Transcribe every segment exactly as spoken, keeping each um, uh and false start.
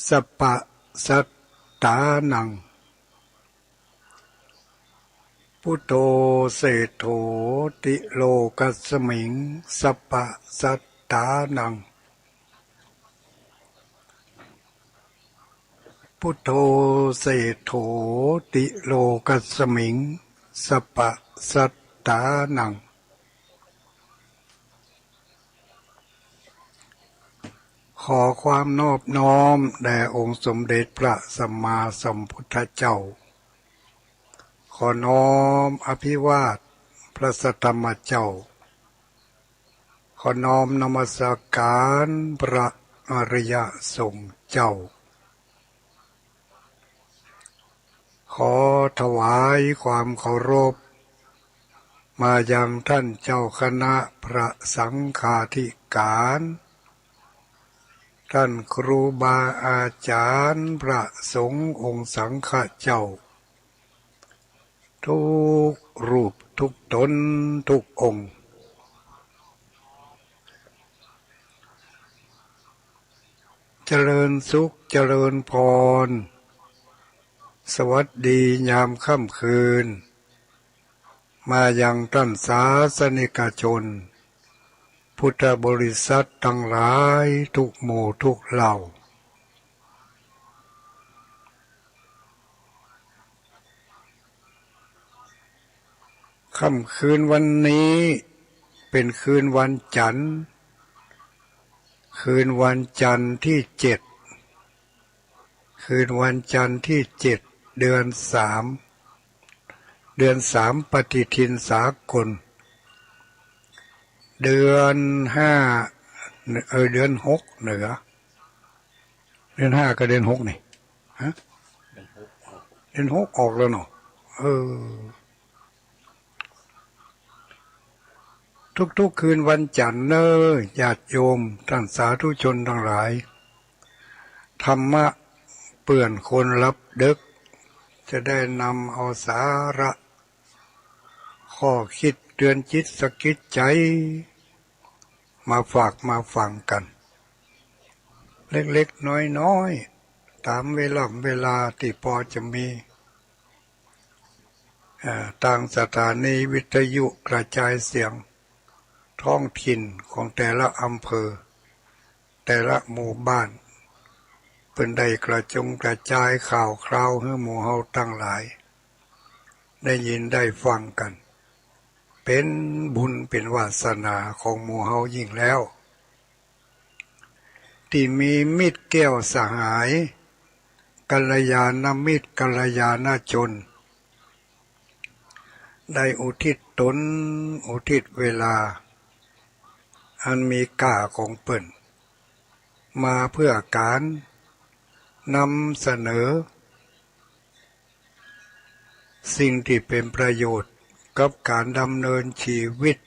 สัพพะสัตตานัง พุทโธเศรษฐโถติโลกัสมิง สัพพะสัตตานัง พุทโธเศรษฐโถติโลกัสมิง สัพพะสัตตานัง ขอความนอบน้อมแด่องค์สมเด็จพระสัมมาสัมพุทธเจ้า ขอน้อมอภิวาทพระสัทธรรมเจ้า ขอน้อมนมัสการพระอริยสงฆ์เจ้า ขอถวายความเคารพ มายังท่านเจ้าคณะพระสังฆาธิการ ท่านครูบาอาจารย์พระสงฆ์องค์สังฆเจ้า ทุกรูปทุกตนทุกองค์ เจริญสุขเจริญพร สวัสดียามค่ำคืน มายังต้านศาสนิกชน พุทธบริษัทตังหลายทุกหมู่ทุกเหล่า ค่ำคืนวันนี้เป๋นคืนวันจันทร์ คืนวันจันทร์ตี้เจ็ด คืนวันจันทร์ตี้เจ็ด เดือนสาม เดือนสามปฏิทินสากล เดือนห้า เออ เดือนหกเหนือ เดือนห้ากับเดือนหกนี่ ฮะ เดือนหกออกแล้วเนาะ เออ ทุกๆ คืนวันจันทร์เน่อ ญาติโยมต้านสาธุชนตังหลาย ธรรมะเปื้อนคนหลับดึก จะได้นำเอาสาระ ข้อคิดเตื๋อนจิตสะกิดใจ๋ มาฝากมาฟังกั๋น เล็กๆ น้อยๆ ต๋ามเวล่ำเวลาตี้ปอจะมี เอ่อ ตางสถานีวิทยุกระจายเสียงท้องถิ่นของแต่ละอำเภอ แต่ละหมู่บ้าน เปิ้นได้กระจงกระจายข่าวคราวหื้อหมู่เฮาตังหลาย ได้ยินได้ฟังกั๋น เป๋นบุญเป๋นวาสนาของหมู่เฮายิ่งแล้ว ตี้มีมิตรแก้วสหาย กัลยาณมิตร กัลยาณชน ได้อุทิศต๋น อุทิศเวลา อันมีก้าของเปิ้น มาเปื้อก๋านนำเสนอ สิ่งตี้เป๋นประโยชน์กับก๋านดำเนินชีวิต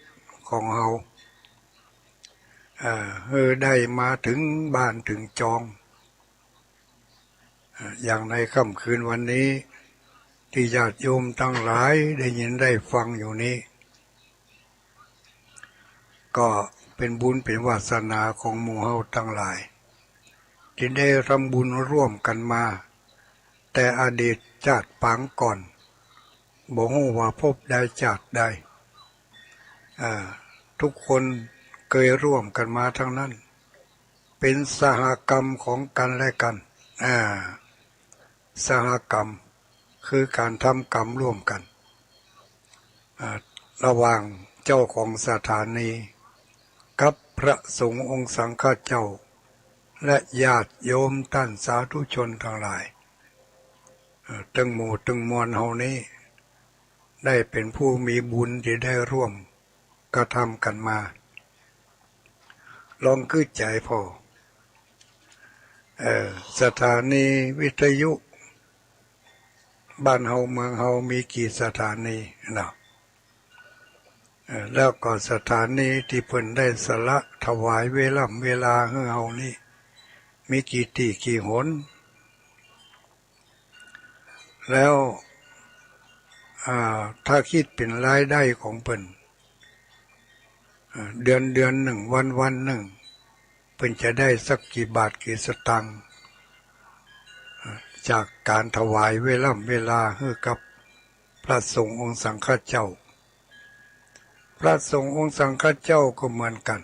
ของเฮา เอ่อ หื้อได้มาเถิงบ้านเถิงจอง เอ่อ อย่างในค่ำคืนวันนี้ ตี้ญาติโยมตังหลายได้ยินได้ฟังอยู่นี้ ก็เป๋นบุญเป๋นวาสนาของหมู่เฮาตังหลาย ตี้ได้ทำบุญร่วมกั๋นมา แต่อดีตจาติปางก่อน บ่ฮู้ว่าภพใดจาติใด อ่า ทุกคนเกยร่วมกั๋นมาตังนั้น เป๋นสหกรรมของกั๋นและกั๋น อ่า สหกรรม คือก๋านทำกรรมร่วมกั๋น อ่า ระหว่างเจ้าของสถานี กับพระสงฆ์องค์สังฆเจ้า และญาติโยมต้านสาธุชนตังหลาย เอ่อ ตึงหมู่ตึงมวลเฮานี้ ได้เป๋นผู้มีบุญตี้ได้ร่วมกระทำกั๋นมา ลองกึ๊ดใจ๋ผ่อ เอ่อ สถานีวิทยุ บ้านเฮาเมืองเฮามีกี่สถานีเนาะ เอ่อ แล้วก็สถานีตี้เปิ้นได้สละถวายเวล่ำเวลาหื้อเฮานี้ มีกี่ตี้กี่หน แล้ว อ่า ถ้าคิดเป๋นรายได้ของเปิ้น อ่า เดือนเดือนนึ่ง วันวันนึ่ง เปิ้นจะได้สักกี่บาทกี่สตางค์ จากก๋านถวายเวล่ำเวลาหื้อกับพระสงฆ์องค์สังฆเจ้า พระสงฆ์องค์สังฆเจ้าก็เหมือนกั๋น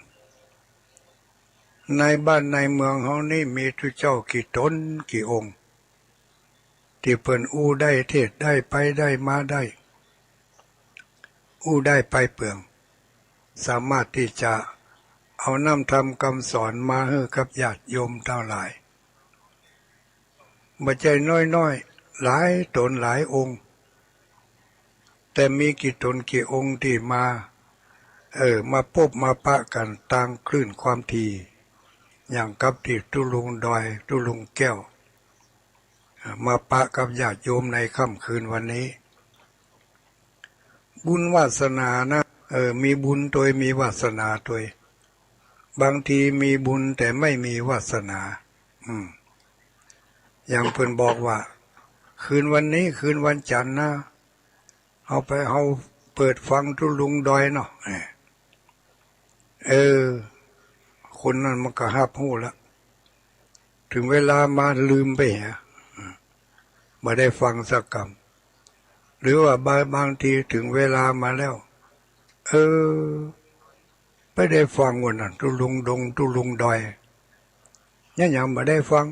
ในบ้านในเมืองเฮานี่มีตุ๊เจ้ากี่ต๋นกี่องค์ ตี้เปิ้นอู้ได้ เทศน์ได้ ไปได้มาได้ อู้ได้ไปเปื้อง สามารถตี้จะเอาน้ำธรรมกำสอนมาหื้อกับญาติโยมตังหลาย บ่ใจ้น้อยๆ หลายต๋นหลายองค์ แต่มีกี่ต๋นกี่องค์ตี้มา เออ มาปบมาปะกั๋นตางคลื่นความถี่ อย่างกับตี้ตุ๊ลุงดอย ตุ๊ลุงแก้ว อ่า มาปะกับญาติโยมในค่ำคืนวันนี้ บุญวาสนานะ เออ มีบุญตวย มีวาสนาตวย บางทีมีบุญแต่ไม่มีวาสนา อืม อย่างเปิ้นบอกว่า คืนวันนี้คืนวันจันทร์นะ เฮาไป เฮาเปิดฟังตุ๊ลุงดอยเนาะ เออ เออ คนนั้นมันก็ฮับฮู้ละ เถิงเวลามาลืมไปเหีย บ่ได้ฟังสักกำ หรือว่าบาง บางทีเถิงเวลามาแล้ว เออ ไปได้ฟังวันนั้น ตุ๊ลุงดง ตุ๊ลุงดอย ยัง ยังบ่ได้ฟัง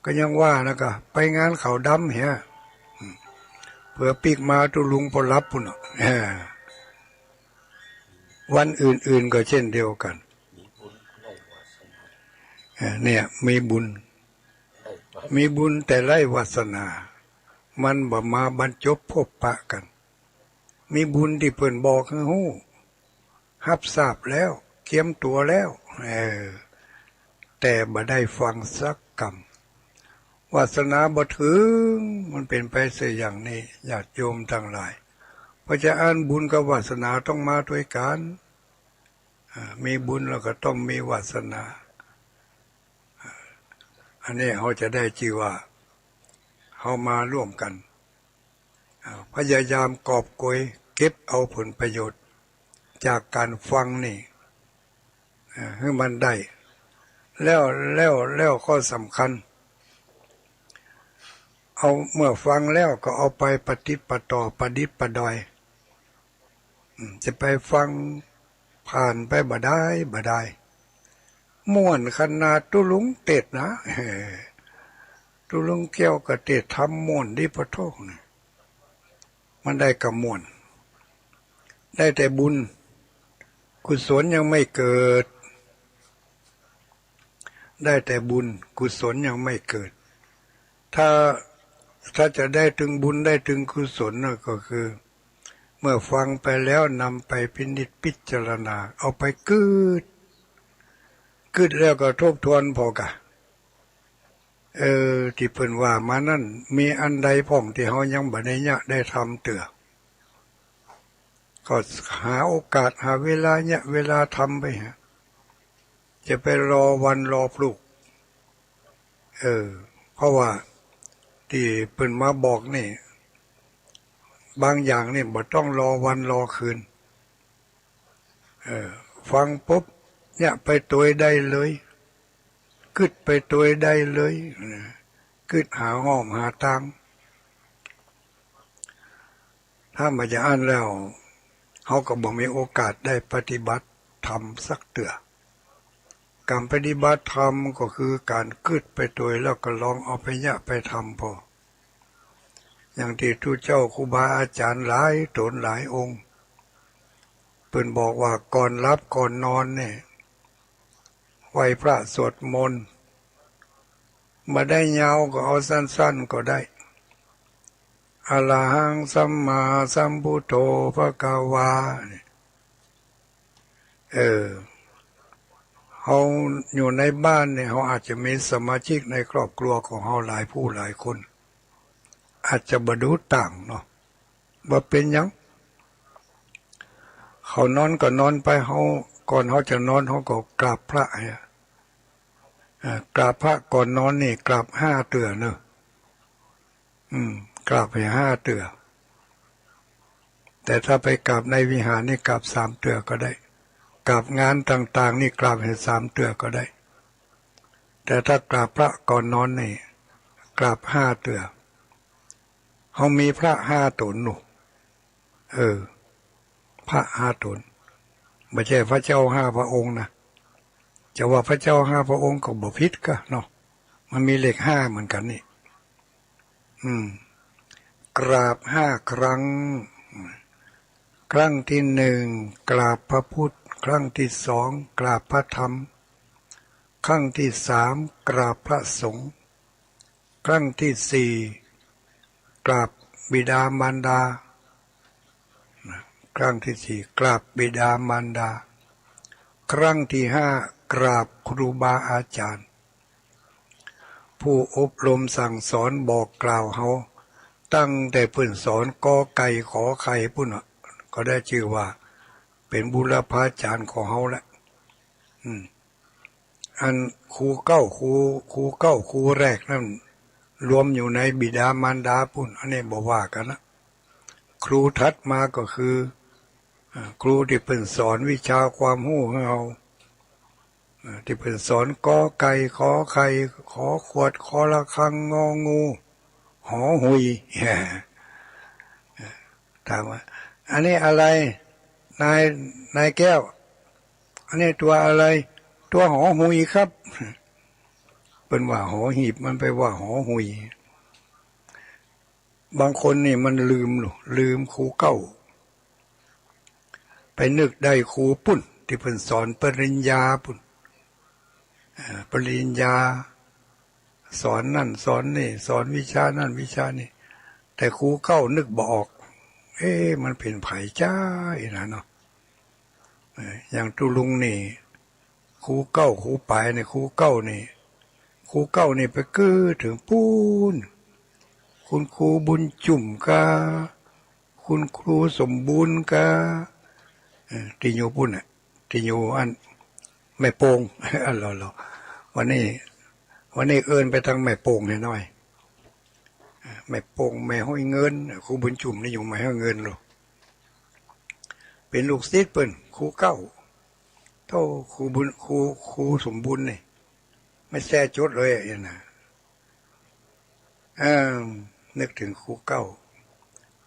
ก็ยังว่านะ ก็ไปงานขาวดำเหีย เผื่อปิ๊กมาตุ๊ลุงปอหลับปู้นเนาะ เออ วันอื่นๆ ก็เช่นเดียวกั๋น เออ เนี่ย มีบุญ มีบุญแต่ไร้วาสนา มันบ่มาบรรจบพบปะกั๋น มีบุญตี้เปิ้นบอกหื้อฮู้ ฮับทราบแล้ว เกียมตั๋วแล้ว เออ แต่บ่ได้ฟังสักกำ วาสนาบ่เถิง มันเป๋นไปเสียอย่างนี้ ญาติโยมตังหลาย เพราะจะอั้นบุญกับวาสนาต้องมาตวยกั๋น อ่า มีบุญแล้วก็ต้องมีวาสนา อ่า อันนี้เฮาจะได้จื้อว่า เฮามาร่วมกั๋น อ่า พยายามกอบโกยเก็บเอาผลประโยชน์จากก๋านฟังนี่ อ่า หื้อมันได้ แล้ว แล้ว แล้วข้อสำคัญ เอา เมื่อฟังแล้วก็เอาไปประติดประต่อประดิดประดอย อืม จะไปฟังผ่านไปบ่ได้ บ่ได้ ม่วนขนาดตุ๊ลุงเตศน์นะ ตุ๊ลุงแก้วก็เตศน์ธรรมม่วนดีปะโธ่ มันได้กำม่วน ได้แต่บุญ กุศลยังไม่เกิด ได้แต่บุญ กุศลยังไม่เกิด ถ้า ถ้าจะได้ตึงบุญได้ตึงกุศลน่ะ ก็คือ เมื่อฟังไปแล้วนำไปพินิจพิจารณา เอาไปกึ๊ด กึ๊ดแล้วก็ทบทวนผ่อกะ เออ ตี้เปิ้นว่ามานั้น มีอันใดพ่องตี้เฮายังบ่ได้เยียะได้ทำเตื้อ ก็หาโอกาสหาเวลาเยียะเวลาทำไปฮะ จะไปรอวันรอพรุ่ง เออ เพราะว่าตี้เปิ้นมาบอกนี่ บางอย่างนี่บ่ต้องรอวันรอคืน เออ ฟังปุ๊บ เยียะไปตวยได้เลย กึ๊ดไปตวยได้เลย กึ๊ดหาห้องหาตาง ถ้าบ่จะอั้นแล้ว เฮาก็บ่มีโอกาสได้ปฏิบัติธรรมสักเตื้อ ก๋านปฏิบัติธรรมก็คือก๋านกึ๊ดไปตวยแล้วก็ลองเอาไปเยียะไปทำผ่อ อย่างตี้ตุ๊เจ้าครูบาอาจ๋ารย์หลายต๋นหลายองค์ เปิ้นบอกว่าก่อนหลับก่อนนอนนี่ ไหว้พระสวดมนต์ บ่ได้ยาวก็เอาสั้นๆ ก็ได้ อะระหังสัมมาสัมพุทโธภะคะวา นี่ เออ เฮาอยู่ในบ้านนี่ เฮาอาจจะมีสมาชิกในครอบครัวของเฮาหลายผู้หลายคน อาจจะบ่ดูต่างเนาะ บ่เป๋นหยัง เขานอนก็นอนไป เฮา ก่อนเฮาจะนอน เฮาก็กราบพระเหีย อ่า กราบพระก่อนนอนนี่ กราบห้าเตื้อเนาะ อืม กราบเหียห้าเตื้อ แต่ถ้าไปกราบในวิหารนี่ กราบสามเตื้อก็ได้ กราบงานต่างๆ นี่ กราบเหียสามเตื้อก็ได้ แต่ถ้ากราบพระก่อนนอนนี่ กราบห้าเตื้อ เฮามีพระห้าต๋นนู่น เออ พระห้าต๋น บ่ใจ้พระเจ้าห้าพระองค์นะ จะว่าพระเจ้าห้าพระองค์ก็บ่ผิดกาเนาะ มันมีเลขห้าเหมือนกั๋นนี่ อืม กราบห้าครั้ง ครั้งตี้หนึ่ง กราบพระพุทธ ครั้งตี้สอง กราบพระธรรม ครั้งตี้สาม กราบพระสงฆ์ ครั้งตี้สี่ กราบบิดามารดา ครั้งตี้สี่ กราบบิดามารดา ครั้งตี้ห้า กราบครูบาอาจ๋ารย์ ผู้อบรมสั่งสอนบอกกล่าวเฮา ตั้งแต่เปิ้นสอนกอไก่ขอไข่ปุ้นน่ะ ก็ได้จื้อว่าเป๋นบุรพาจ๋ารย์ของเฮาละ อืม อันครูเก๊า ครู ครูเก๊า ครูแรกนั้น รวมอยู่ในบิดามารดาปุ้น อันนี้บ่ว่ากั๋นนะ ครูถัดมาก็คือ อ่า ครูตี้เปิ้นสอนวิชาความฮู้หื้อเฮา อ่า ตี้เปิ้นสอนกอไก่ขอไข่ ขอขวด คอระฆัง งองู หอหุย ถามว่า อันนี้อะไร นาย นายแก้ว อันนี้ตั๋วอะไร ตั๋วหอหุยครับ เปิ้นว่าหอหีบ มันไปว่าหอหุย บางคนนี่มันลืมลูก ลืมครูเก๊า ไปนึกได้ครูปุ้น ตี้เปิ้นสอนปริญญาปุ้น เอ่อ ปริญญา สอนนั่นสอนนี่ สอนวิชานั่นวิชานี่ แต่ครูเก๊านึกบ่ออก เอ๊ะ มันเป๋นใผจ้า อี้นะเนาะ เอ่อ อย่างตุ๊ลุงนี่ ครูเก๊า ครูป๋ายนี่ ครูเก๊านี่ ครูเก๊านี่ไปกื้อเถิงปู๊น คุณครูบุญจุ่มกา คุณครูสมบูรณ์กา เอ่อ ตี้อยู่ปู๊นน่ะ ตี้อยู่อันแม่โป่ง อันลอๆ วันนี้ วันนี้เอิ้นไปตางแม่โป่งหน้อย เอ่อ แม่โป่ง แม่ฮ้อยเงิน ครูบุญจุ่มนี่อยู่แม่ฮ้อยเงินลูก เป๋นลูกศิษย์เปิ้น ครูเก๊า โธ่ ครูบุญ ครู ครูสมบูรณ์นี่ ไม่แซ่จดเลยอะ อี้นะ เออ นึกเถิงครูเก๊า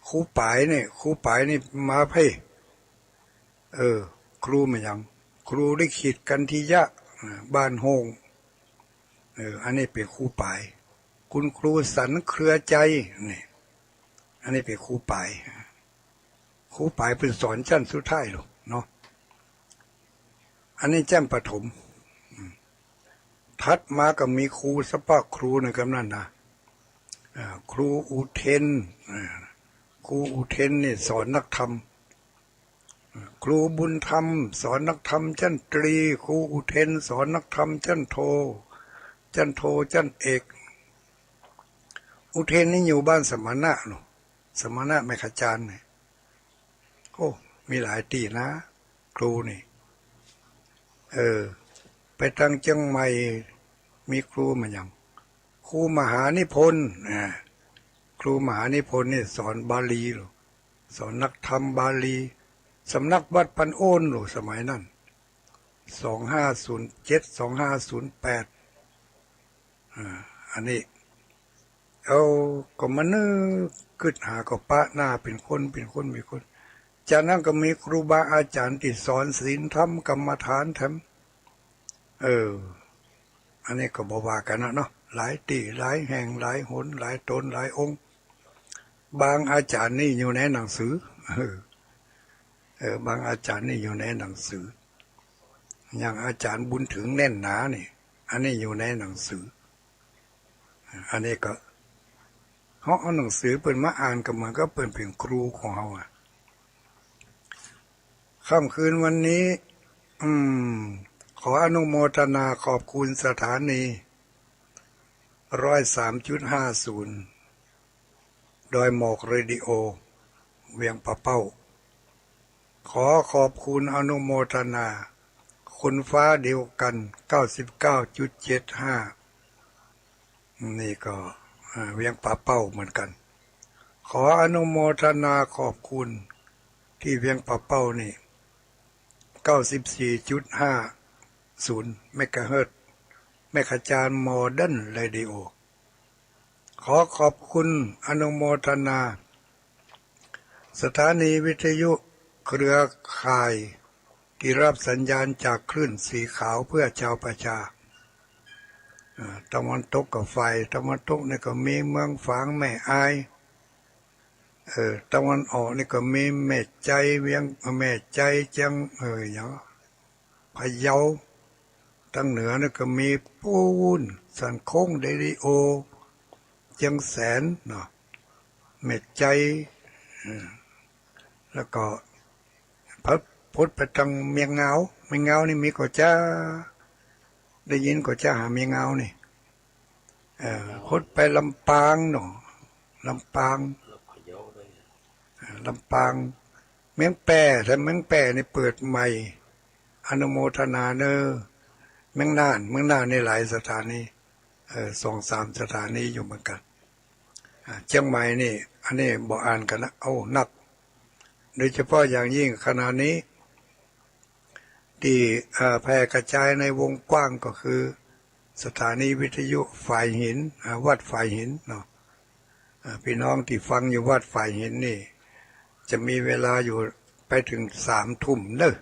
ครูป๋ายนี่ ครูป๋ายนี่มาไพ่ เออ ครูแม่นหยัง ครูลิขิต กันทิยะ อ่า บ้านโฮง เออ อันนี้เป๋นครูป๋าย คุณครูสันเครือใจ นี่ อันนี้เป๋นครูป๋าย ครูป๋ายเปิ้นสอนจั้นสุดท้ายลูกเนาะ อันนี้จั้นประถม อืม ถัดมาก็มีครูสัพพะครูในกำนั้นนะ อ่า ครูอุเทน อ่า ครูอุเทนนี่สอนนักธรรม อ่า ครูบุญธรรมสอนนักธรรมจั้นตรี ครูอุเทนสอนนักธรรมจั้นโท จั้นโท จั้นเอก อุเทนนี่อยู่บ้านสมณะลูก สมณะแม่ขจารย์นี่ โอ้ มีหลายตี้นะ ครูนี่ เออ ไปตางเจียงใหม่ มีครูแม่นหยัง ครูมหานิพนธ์ อ่า ครูมหานิพนธ์นี่สอนบาลีลูก สอนนักธรรมบาลี สำนักวัดปันโอนลูก สมัยนั้น สองห้าศูนย์เจ็ด สองห้าศูนย์แปด อ่า อันนี้ เอา ก็มานึกกึ๊ดหาก็ปะหน้าเป๋นคน เป๋นคน เป๋นคน จากนั้นก็มีครูบาอาจ๋ารย์ตี้สอนศีลธรรมกรรมฐานแถม เออ อันนี้ก็บ่ว่ากั๋นนะเนาะ หลายตี้ หลายแห่ง หลายหน หลายต๋น หลายองค์ บางอาจ๋ารย์นี่อยู่ในหนังสือ เออ เออ บางอาจ๋ารย์นี่อยู่ในหนังสือ อย่างอาจ๋ารย์บุญถึงแน่นหนานี่ อันนี้อยู่ในหนังสือ อันนี้ก็ เฮาเอาหนังสือเปิ้นมาอ่านก็เหมือนกับเปิ้นเป๋นครูของเฮาอะ ค่ำคืนวันนี้ อืม ขออนุโมทนาขอบคุณสถานี ร้อยสามจุดห้าศูนย์ ดอยหมอกเรดิโอ เวียงป่าเป้า ขอขอบคุณอนุโมทนา คนฟ้าเดียวกัน เก้าสิบเก้าจุดเจ็ดห้า นี่ก็ อ่า เวียงป่าเป้าเหมือนกัน ขออนุโมทนาขอบคุณ ตี้เวียงป่าเป้านี่ เก้าสิบสี่จุดห้าศูนย์ เมกะเฮิรตซ์ แม่ขจารย์โมเดิร์นเรดิโอ ขอขอบคุณอนุโมทนา สถานีวิทยุเครือข่ายที่รับสัญญาณจากคลื่นสีขาวเพื่อชาวประชา อ่า ตะวันตกก็ ฝ่ายตะวันตกนี่ก็มีเมืองฝาง แม่อาย เออ ตะวันออกนี่ก็มีแม่ไจ๊ เวียง แม่ไจ๊ เจียง เออ หยัง พะเยา ตางเหนือนี่ก็มีปู๊น สันโค้ง เดลิโอ เจียงแสนเนาะ แม่ไจ๊ เออ แล้วก็พด พดไปตางเมียงงาว เมียงงาวนี่มีก่อจ๊ะ ได้ยินก่อจ๊ะ หาเมียงงาวนี่ เออ พดไปลำปางเนาะ ลำปาง เออ ลำปาง เมียงแป้ แต่เมียงแป้นี่เปิดใหม่ อนุโมทนาเน้อ เมียงน่าน เมียงน่านนี่หลายสถานี เออ สองสามสถานีอยู่เหมือนกั๋น อ่า เจียงใหม่นี่ อันนี้บ่อ่านกั๋นนะ เอานัก โดยเฉพาะอย่างยิ่งขณะนี้ ตี้ เอ่อ แผ่กระจายในวงกว้างก็คือสถานีวิทยุฝายหิน อ่า วัดฝายหินเนาะ อ่า ปี้น้องตี้ฟังอยู่วัดฝายหินนี่ จะมีเวลาอยู่ไปเถิงสามทุ่มเน้อ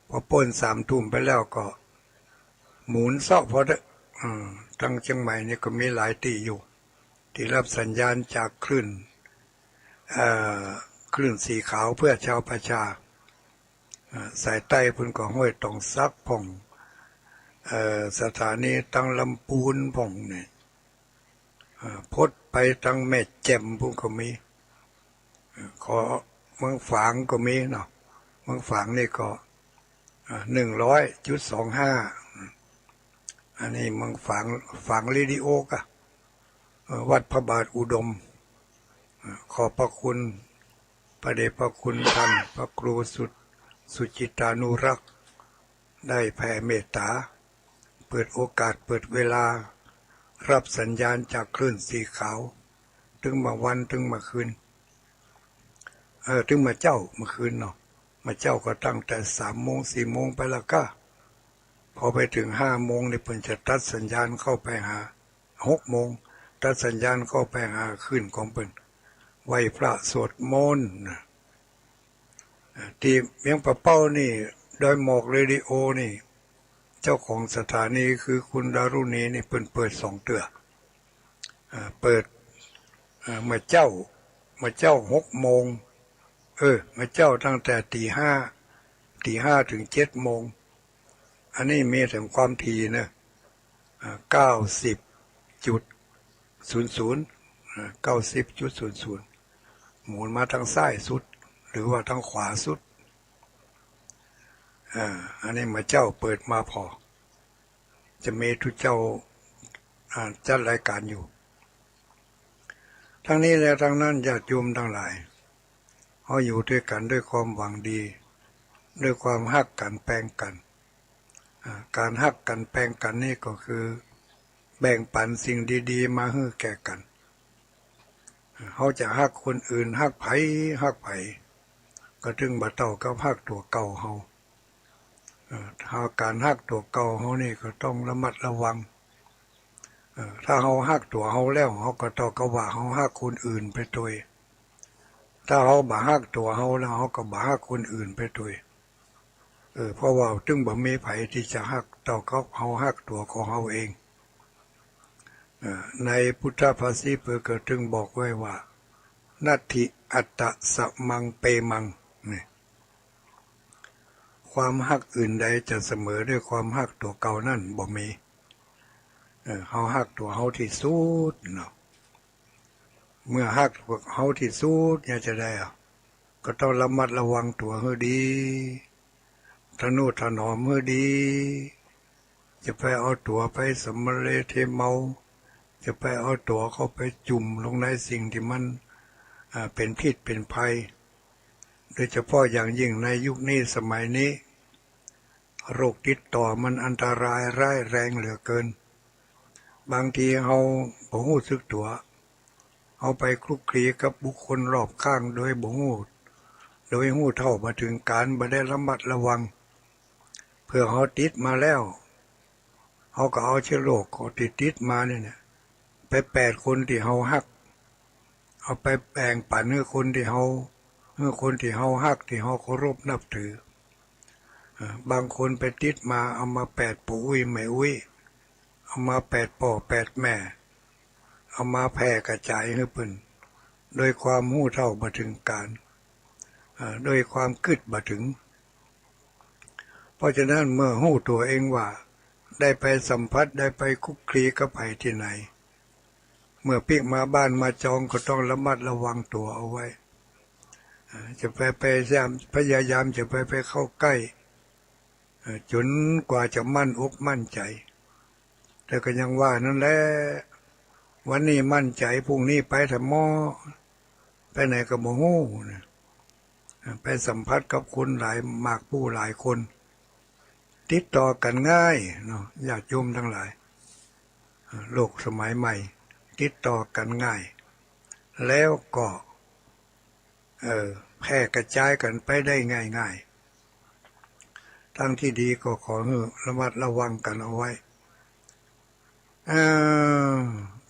พอป๊นสามทุ่มไปแล้วก็หมุนเซาะพอเต๊อะ อ่า ตางเจียงใหม่นี่ก็มีหลายตี้อยู่ ตี้รับสัญญาณจากคลื่น เอ่อ คลื่นสีขาวเพื่อชาวประชา อ่า สายใต้ปุ้นก็ห้วยตองสักพ่อง เอ่อ สถานีตางลำปูนพ่องนี่ อ่า พดไปตางแม่แจ่มปุ้นก็มี อ่า ขอ เมืองฝางก็มีเนาะ เมืองฝางนี่ก็ อ่า หนึ่งร้อยจุดสองห้า อันนี้เมืองฝาง ฝางเรดิโอก่ะ เอ่อ วัดพระบาทอุดม เอ่อ ขอบพระคุณ พระเดชพระคุณท่านพระครูสุด สุจิตานุรักษ์ ได้แผ่เมตต๋า เปิดโอกาส เปิดเวลา รับสัญญาณจากคลื่นสีขาว ตึงบ่าวัน ตึงบ่าคืน เออ ตึงบ่าเจ๊า เมื่อคืนเนาะ บ่าเจ๊าก็ตั้งแต่สามโมง สี่โมงไปแล้วก้า พอไปเถิงห้าโมงนี่เปิ้นจะตัดสัญญาณเข้าไปหา หกโมง ตัดสัญญาณเข้าไปหาคลื่นของเปิ้น ไหว้พระสวดมนต์นะ อ่า ตี้เวียงป่าเป้านี่ ดอยหมอกเรดิโอนี่ เจ้าของสถานีคือคุณดารุณีนี่ เปิ้นเปิดสองเตื้อ อ่า เปิด อ่า เมื่อเจ๊า เมื่อเจ๊าหกโมง เออ เมื่อเจ๊าตั้งแต่ตี๋ห้า ตี๋ห้าเถิงเจ็ดโมง อันนี้มีเถิงความถี่เนอะ อ่า เก้าสิบจุดศูนย์ศูนย์ อ่า เก้าสิบจุดศูนย์ศูนย์ หมุนมาตางซ้ายสุด หรือว่าตางขวาสุด อ่า อันนี้เมื่อเจ๊าเปิดมาผ่อ จะมีตุ๊เจ้า อ่า จัดรายก๋านอยู่ ทั้งนี้และทั้งนั้น ญาติโยมตังหลาย เฮาอยู่ตวยกั๋นด้วยความหวังดี ด้วยความฮักกั๋นแปงกั๋น อ่า ก๋านฮักกั๋นแปงกั๋นนี่ก็คือ แบ่งปันสิ่งดีๆ มาหื้อแก่กั๋น อ่า เฮาจะฮักคนอื่น ฮักใผ ฮักใผ ก็ตึงบ่เต้ากับฮักตั๋วเก่าเฮา เอ่อ ถ้าก๋านฮักตั๋วเก่าเฮานี่ก็ต้องระมัดระวัง เอ่อ ถ้าเฮาฮักตั๋วเฮาแล้ว เฮาก็เต้ากับว่าเฮาฮักคนอื่นไปตวย ถ้าเฮาบ่ฮักตั๋วเฮาแล้ว เฮาก็บ่ฮักคนอื่นไปตวย เออ เพราะว่าตึงบ่มีใผตี้จะฮักเต้ากับเฮาฮักตั๋วของเฮาเอง เอ่อ ในพุทธภาษิตเปิ้นก็ตึงบอกไว้ว่า นัตถิอัตตะสมังเปมัง นี่ ความฮักอื่นใดจะเสมอด้วยความฮักตั๋วเก่านั้นบ่มี เออ เฮาฮักตั๋วเฮาตี้สุดเนาะ เมื่อฮักตั๋วเฮาตี้สุดเนี่ยจะใดอะ ก็ต้องระมัดระวังตั๋วหื้อดี ทะนุถนอมหื้อดี จะไปเอาตั๋วไปสำเร็จหื้อเมา จะไปเอาตั๋วเข้าไปจุ่มลงในสิ่งตี้มัน อ่า เป๋นพิษเป๋นภัย โดยเฉพาะอย่างยิ่งในยุคนี้สมัยนี้ โรคติดต่อมันอันตรายร้ายแรงเหลือเกิน บางทีเฮาบ่ฮู้สึกตั๋ว เฮาไปคลุกคลีกับบุคคลรอบข้างโดยบ่ฮู้ โดยฮู้เท่าบ่ถึงก๋าร บ่ได้ระมัดระวัง เผื่อเฮาติดมาแล้ว เฮาก็เอาเชื้อโรคตี้ติดมานี่แหละ แพ ไปแปดคนตี้เฮาฮัก เอาไปแบ่งปั๋นหื้อคนตี้เฮา หื้อคนตี้เฮาฮัก ตี้เฮาเคารพนับถือ อ่า บางคนไปติดมา เอามาแปดปู่อุ๊ยแม่อุ๊ย เอามาแปดป้อแปดแม่ เอามาแผ่กระจ๋ายหื้อเปิ้น โดยความฮู้เท่าบ่เถิงก๋าล อ่า โดยความกึ๊ดบ่เถิง เพราะฉะนั้นเมื่อฮู้ตั๋วเองว่าได้ไปสัมผัส ได้ไปคลุกคลีกับใผตี้ไหน เมื่อปิ๊กมาบ้านมาจองก็ต้องระมัดระวังตั๋วเอาไว้ อ่า จะไป ไปพยายาม พยายามจะไป ไปเข้าใก้ อ่า จ๋นกว่าจะมั่นอกมั่นใจ๋ แต่ก็ยังว่านั้นแหละ วันนี้มั่นใจ๋ พรุ่งนี้ไปแถมหม้อ ไปไหนก็บ่ฮู้นะ อ่า ไปสัมผัสกับคนหลาย มากผู้หลายคน ติดต่อกั๋นง่ายเนาะ ญาติโยมตังหลาย อ่า โลกสมัยใหม่ ติดต่อกั๋นง่าย แล้วก็ เออ แผ่กระจ๋ายกั๋นไปได้ง่ายๆ ตางตี้ดีก็ขอหื้อระมัดระวังกั๋นเอาไว้ อ่า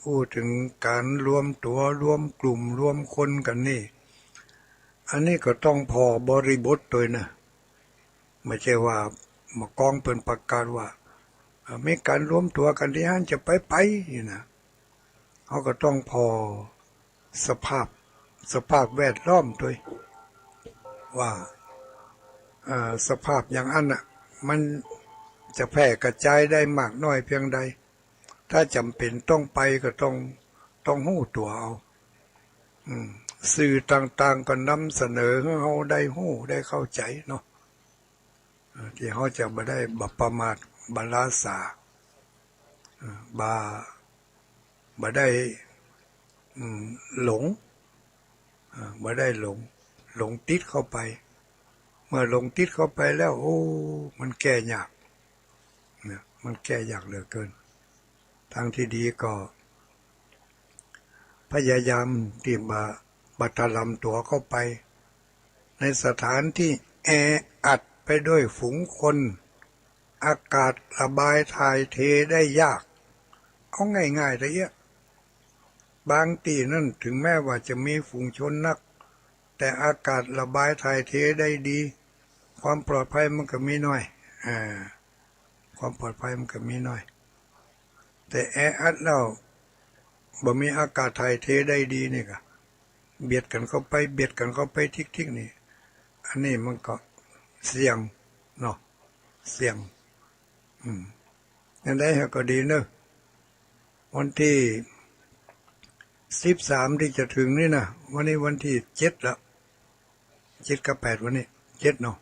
อู้เถิงก๋านรวมตั๋ว รวมกลุ่ม รวมคนกั๋นนี่ อันนี้ก็ต้องผ่อบริบทตวยนะ บ่ใจ้ว่าหมู่กองเปิ้นประกาศว่า อ่า มีก๋านรวมตั๋วกั๋นตี้หั้น จะไปไป นี่นะ เฮาก็ต้องผ่อสภาพ สภาพแวดล้อมตวย ว่า เอ่อ สภาพอย่างอั้นน่ะ มันจะแผ่กระจ๋ายได้มากน้อยเพียงใด ถ้าจ๋ำเป๋นต้องไปก็ต้อง ต้องฮู้ตั๋วเอา อืม สื่อต่างๆ ก็นำเสนอหื้อเฮาได้ฮู้ได้เข้าใจ๋เนาะ เอ่อ ตี้เฮาจะบ่ได้ บ่ประมาท บ่ล้าสา เอ่อ บ่ บ่ได้ อืม หลง เอ่อ บ่ได้หลง หลงติดเข้าไป เมื่อหลงติดเข้าไปแล้ว โอ้ มันแก้ยาก เนี่ย มันแก้ยากเหลือเกิน ตางตี้ดีก็ พยายามตี้บ่ บ่ถล่ำตั๋วเข้าไป ในสถานตี้แออัดไปด้วยฝูงคน อากาศระบายถ่ายเทได้ยาก เอาง่ายๆ ตะเอี้ย บางตี้นั้นถึงแม้ว่าจะมีฝูงชนนัก แต่อากาศระบายถ่ายเทได้ดี ความปลอดภัยมันก็มีน้อย อ่า ความปลอดภัยมันก็มีน้อย แต่แออัดแล้วบ่มีอากาศถ่ายเทได้ดีนี่ก็ เบียดกั๋นเข้าไป เบียดกั๋นเข้าไปทิกๆ นี่ อันนี้มันก็เสี่ยงเนาะ เสี่ยง อืม อย่างใดก็ดีเนาะ วันตี้สิบสามตี้จะเถิงนี่นะ วันนี้วันตี้เจ็ดละ เจ็ดกับแปด วันนี้ เจ็ดเนาะ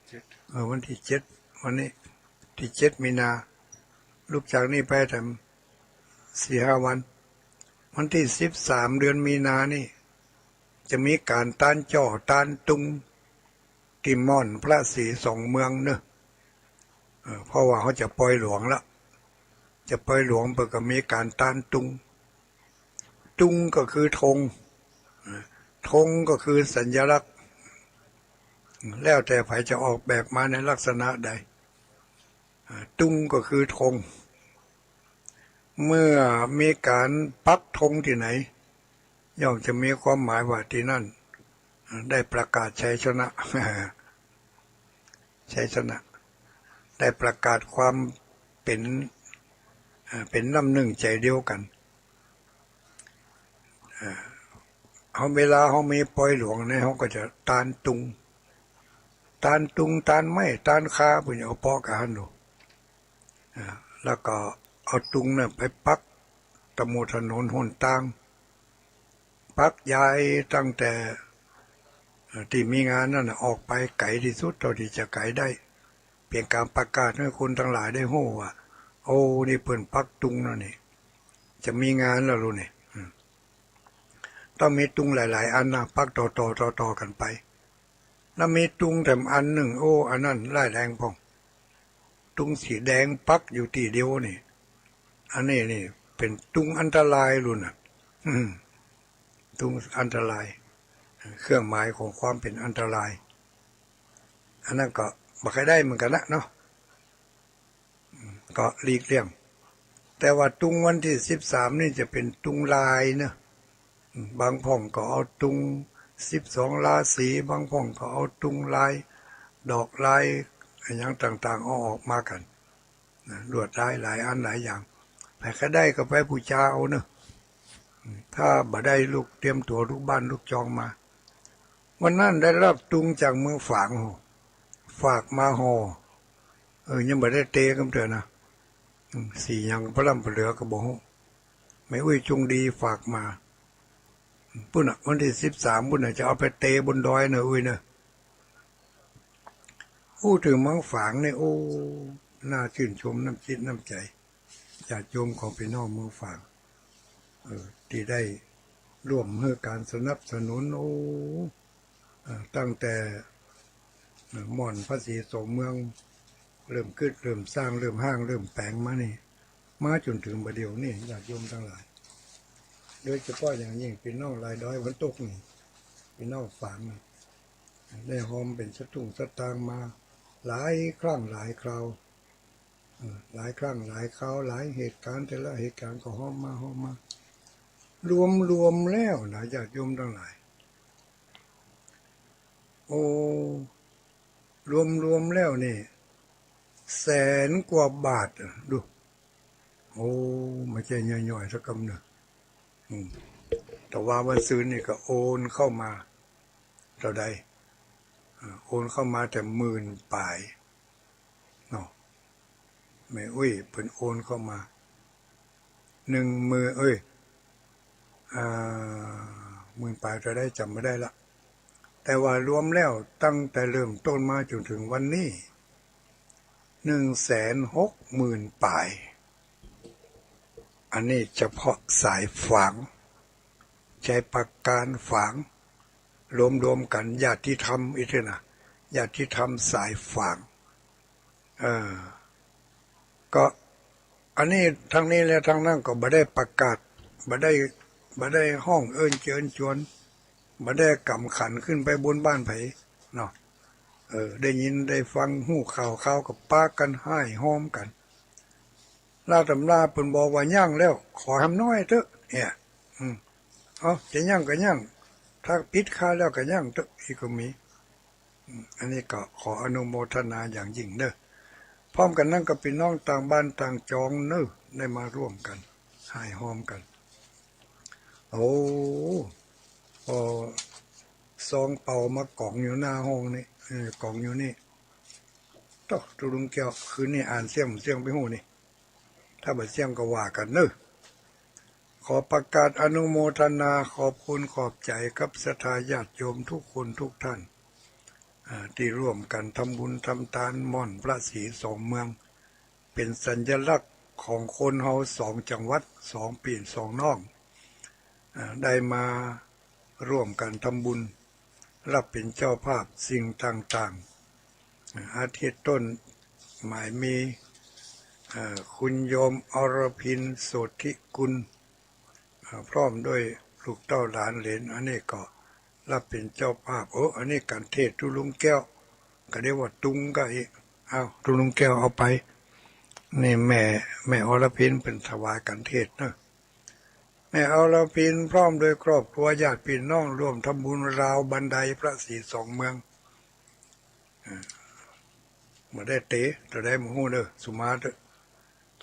เจ็ด เออ วันตี้เจ็ด วันนี้ตี้เจ็ดมีนา ลุกจากนี่ไปแถมสี่ห้าวัน วันตี้สิบสาม เดือนมีนานี่ จะมีก๋านตานจ้อตานตุง ตี้ม่อนพระศรีสองเมืองเนาะ เออ เพราะว่าเฮาจะปอยหลวงละ จะปอยหลวงเปิ้นก็มีก๋านตานตุง ตุงก็คือธง เออ ธงก็คือสัญลักษณ์ แล้วแต่ใผจะออกแบบมาในลักษณะใด เออ ตุงก็คือธง เมื่อมีก๋านปักธงตี้ไหน ย่อมจะมีความหมายว่าตี้นั้น เอ่อ ได้ประกาศชัยชนะ ชัยชนะ ได้ประกาศความเป๋น เอ่อ เป๋นน้ำนึ่งใจ๋เดียวกั๋น เอ่อ เฮาเวลาเฮามีปอยหลวงนี่ เฮาก็จะตานตุง ตานตุง ตานไม้ ตานคา เปิ้นเอาเปาะกั๋นหั้นโน่น อ่า แล้วก็เอาตุงนั้นไปปักตะหมู่ถนนหนตาง ปักยายตั้งแต่ เอ่อ ตี้มีงานนั้นน่ะ ออกไปไก๋ตี้สุดเต้าตี้จะไก๋ได้ เป๋นก๋านประกาศหื้อคนตังหลายได้ฮู้ว่า โอ้ นี่เปิ้นปักตุงแล้วนี่ จะมีงานแล้วลูกนี่ อืม ต้องมีตุงหลายๆ อันนะ ปักต่อๆ ต่อๆ กั๋นไป แล้วมีตุงแถมอันนึ่ง โอ้ อันนั้นร้ายแรงพ่อง ตุงสีแดงปักอยู่ตี้เดียวนี่ อันนี้นี่เป๋นตุงอันตรายลูกน่ะ อืม ตุงอันตราย เครื่องหมายของความเป๋นอันตราย อันนั้นก็บ่ใค่ได้เหมือนกั๋นนะเนาะ อืม ก็หลีกเลี่ยง แต่ว่าตุงวันตี้สิบสามนี่จะเป๋นตุงลายเนาะ บางพ่องก็เอาตุงสิบสองราศี บางพ่องก็เอาตุงลาย ดอกลายอะหยังต่างๆ เอาออกมากั๋นนะ ลวดลายหลายอันหลายอย่าง ใผใค่ได้ก็ไปปู๋จาเอาเนาะ ถ้าบ่ได้ลูกเตรียมตั๋วลูกบ้านลูกจองมา วันนั้นได้ฮับตุงจากเมืองฝาง ฝากมาห่อ เออ ยังบ่ได้เตกำเตื้อนะ อืม สีหยังปะล้ำปะเหลือก็บ่ฮู้ แม่อุ๊ยจุงดีฝากมา ปุ้นน่ะ วันตี้สิบสามปุ้นน่ะ จะเอาไปเตบนดอยเนาะอุ๊ยเนาะ อู้ เถิงเมืองฝางนี่ โอ้ น่าจื้นชมน้ำจิตน้ำใจ๋ ญาติโยมของปี้น้องเมืองฝาง เออ ตี้ได้ร่วมหื้อก๋านสนับสนุน โอ้ เอ่อ ตั้งแต่ เอ่อ ม่อนพระศรีสองเมือง เริ่มกึ๊ด เริ่มสร้าง เริ่มฮ้าง เริ่มแป๋งมานี่ มาจ๋นเถิงบ่าเดี่ยวนี้ ญาติโยมตังหลาย โดยเฉพาะอย่างยิ่งปี้น้องรายดอยวันตกนี่ ปี้น้องฝางนี่ ได้ฮอมเป๋นสตุ้งสตางค์มาหลายครั้งหลายคราว เอ่อ หลายครั้งหลายคราว หลายเหตุก๋ารณ์ แต่ละเหตุก๋ารณ์ก็ฮอมมา ฮอมมา รวมๆ แล้วนะ ญาติโยมตังหลาย โอ้ รวมๆ แล้วนี่ แสนกว่าบาทอะ ดู โอ้ บ่ใจ้ย่อยๆ สักกำเนาะ อืม แต่ว่าวันซืนนี่ก็โอนเข้ามา เต้าใด อ่า โอนเข้ามาแต่หมื่นป๋าย เนาะ แม่อุ๊ยเปิ้นโอนเข้ามา หนึ่งหมื่น เอ้ย อ่า หมื่นป๋ายเต้าใดจ๋ำบ่ได้ละ แต่ว่ารวมแล้วตั้งแต่เริ่มต้นมาจ๋นเถิงวันนี้ หนึ่งแสนหกหมื่นป๋าย อันนี้เฉพาะสายฝาง ชัยปราการ ฝาง รวมๆ กั๋น ญาติธรรมอีกเตื้อนะ ญาติธรรมสายฝาง เออ ก็อันนี้ทั้งนี้และทั้งนั้นก็บ่ได้ประกาศ บ่ได้ บ่ได้ฮ้องเอิ้นเจิญจวน บ่ได้กำขันขึ้นไปบนบ้านใผเนาะ เออ ได้ยินได้ฟังฮู้ข่าวคาวก็ปากั๋นฮ้ายฮอมกั๋น ลาวตำราเปิ้นบอกว่ายั้งแล้ว ขอหำน้อยเต๊อะ เนี่ย อืม เอ้า จะยั้งก็ยั้ง ถ้าปิดข้าแล้วก็ยั้งเต๊อะ อี้ก็มี อืม อันนี้ก็ขออนุโมทนาอย่างยิ่งเนาะ พร้อมกั๋นนั้นก็ปี้น้องต่างบ้านต่างจองเนาะ ได้มาร่วมกั๋น ฮ้ายฮอมกั๋น โอ้ ปอซองเป่ามาก๋องอยู่หน้าห้องนี่ เออ ก๋องอยู่นี่ โต๊ะ ตุ๊ลุงแก้ว คืนนี้อ่านเสี้ยงบ่เสี้ยงไปฮู้นี่ ถ้าบ่เสี้ยงก็ว่ากั๋นเนาะ ขอประกาศอนุโมทนาขอบคุณขอบใจ๋กับศรัทธาญาติโยมทุกคนทุกท่าน อ่า ตี้ร่วมกั๋นทำบุญทำตานม่อนพระศรีสองเมือง เป๋นสัญลักษณ์ของคนเฮาสองจังหวัด สองปี้สองน้อง อ่า ได้มาร่วมกั๋นทำบุญ ฮับเป๋นเจ้าภาพสิ่งต่างๆ อ่า อาทิต้นหมายมี เอ่อ คุณโยมอรพิน โสธิกุล อ่า พร้อมด้วยลูกเต้าหลานเหลน อันนี้ก็ฮับเป๋นเจ้าภาพ โอ้ อันนี้ก๋านเทศน์ตุ๊ลุงแก้ว ก็เรียกว่าตุงก็อีก เอ้า ตุ๊ลุงแก้วเอาไป นี่แม่ แม่อรพินเปิ้นถวายก๋านเทศน์เนาะ แม่อรพินพร้อมด้วยครอบครัวญาติปี้น้องร่วมทำบุญราวบันไดพระศรีสองเมือง อ่า บ่ได้เต๋ เต้าใดบ่ฮู้เนาะ สุมาเต๊อะ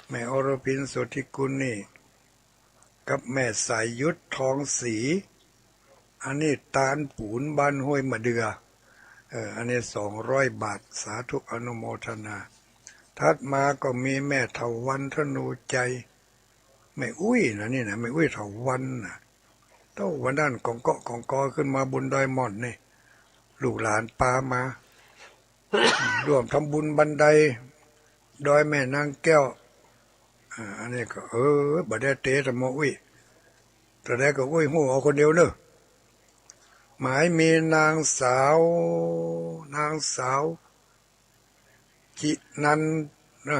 แม่อรพิน โสธิกุลนี่ กับแม่สายหยุด ทองศรี อันนี้ตานปู๋นบ้านห้วยมะเดื่อ เออ อันนี้สองร้อยบาท สาธุอนุโมทนา ถัดมาก็มีแม่เถาวัลย์ ธนูชัย แม่อุ๊ยนะนี่นะ แม่อุ๊ยเถาวัลย์นะ เต้าวันนั้นก๋องเกาะก๋องกอขึ้นมาบนดอยม่อนนี่ ลูกหลานปามา ร่วมทำบุญบันไดดอยแม่นางแก้ว อ่า อันนี้ก็ เออ บ่ได้เต๋ตะมออุ๊ย ตะแลก็อุ๊ยฮู้เอาคนเดียวเนาะ หมายมีนางสาว นางสาว จินัน นะ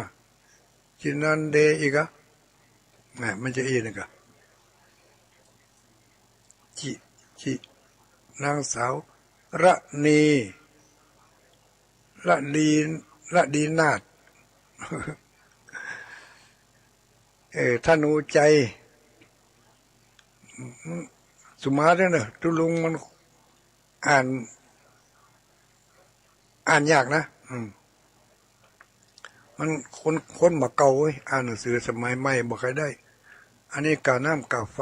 จินันเดอีกอะ แหม มันจะอีกนึงกะ จิ จิ นางสาว ระนี ระดี ระดีนาถ เอ เออ ธนูชัย สุมาเด้อเนอะ ตุ๊ลุงมันอ่าน อ่านยากนะ อืม มันคน คนบ่าเก่าเว้ย อ่านหนังสือสมัยใหม่บ่ค่อยได้ อันนี้กาน้ำกาไฟ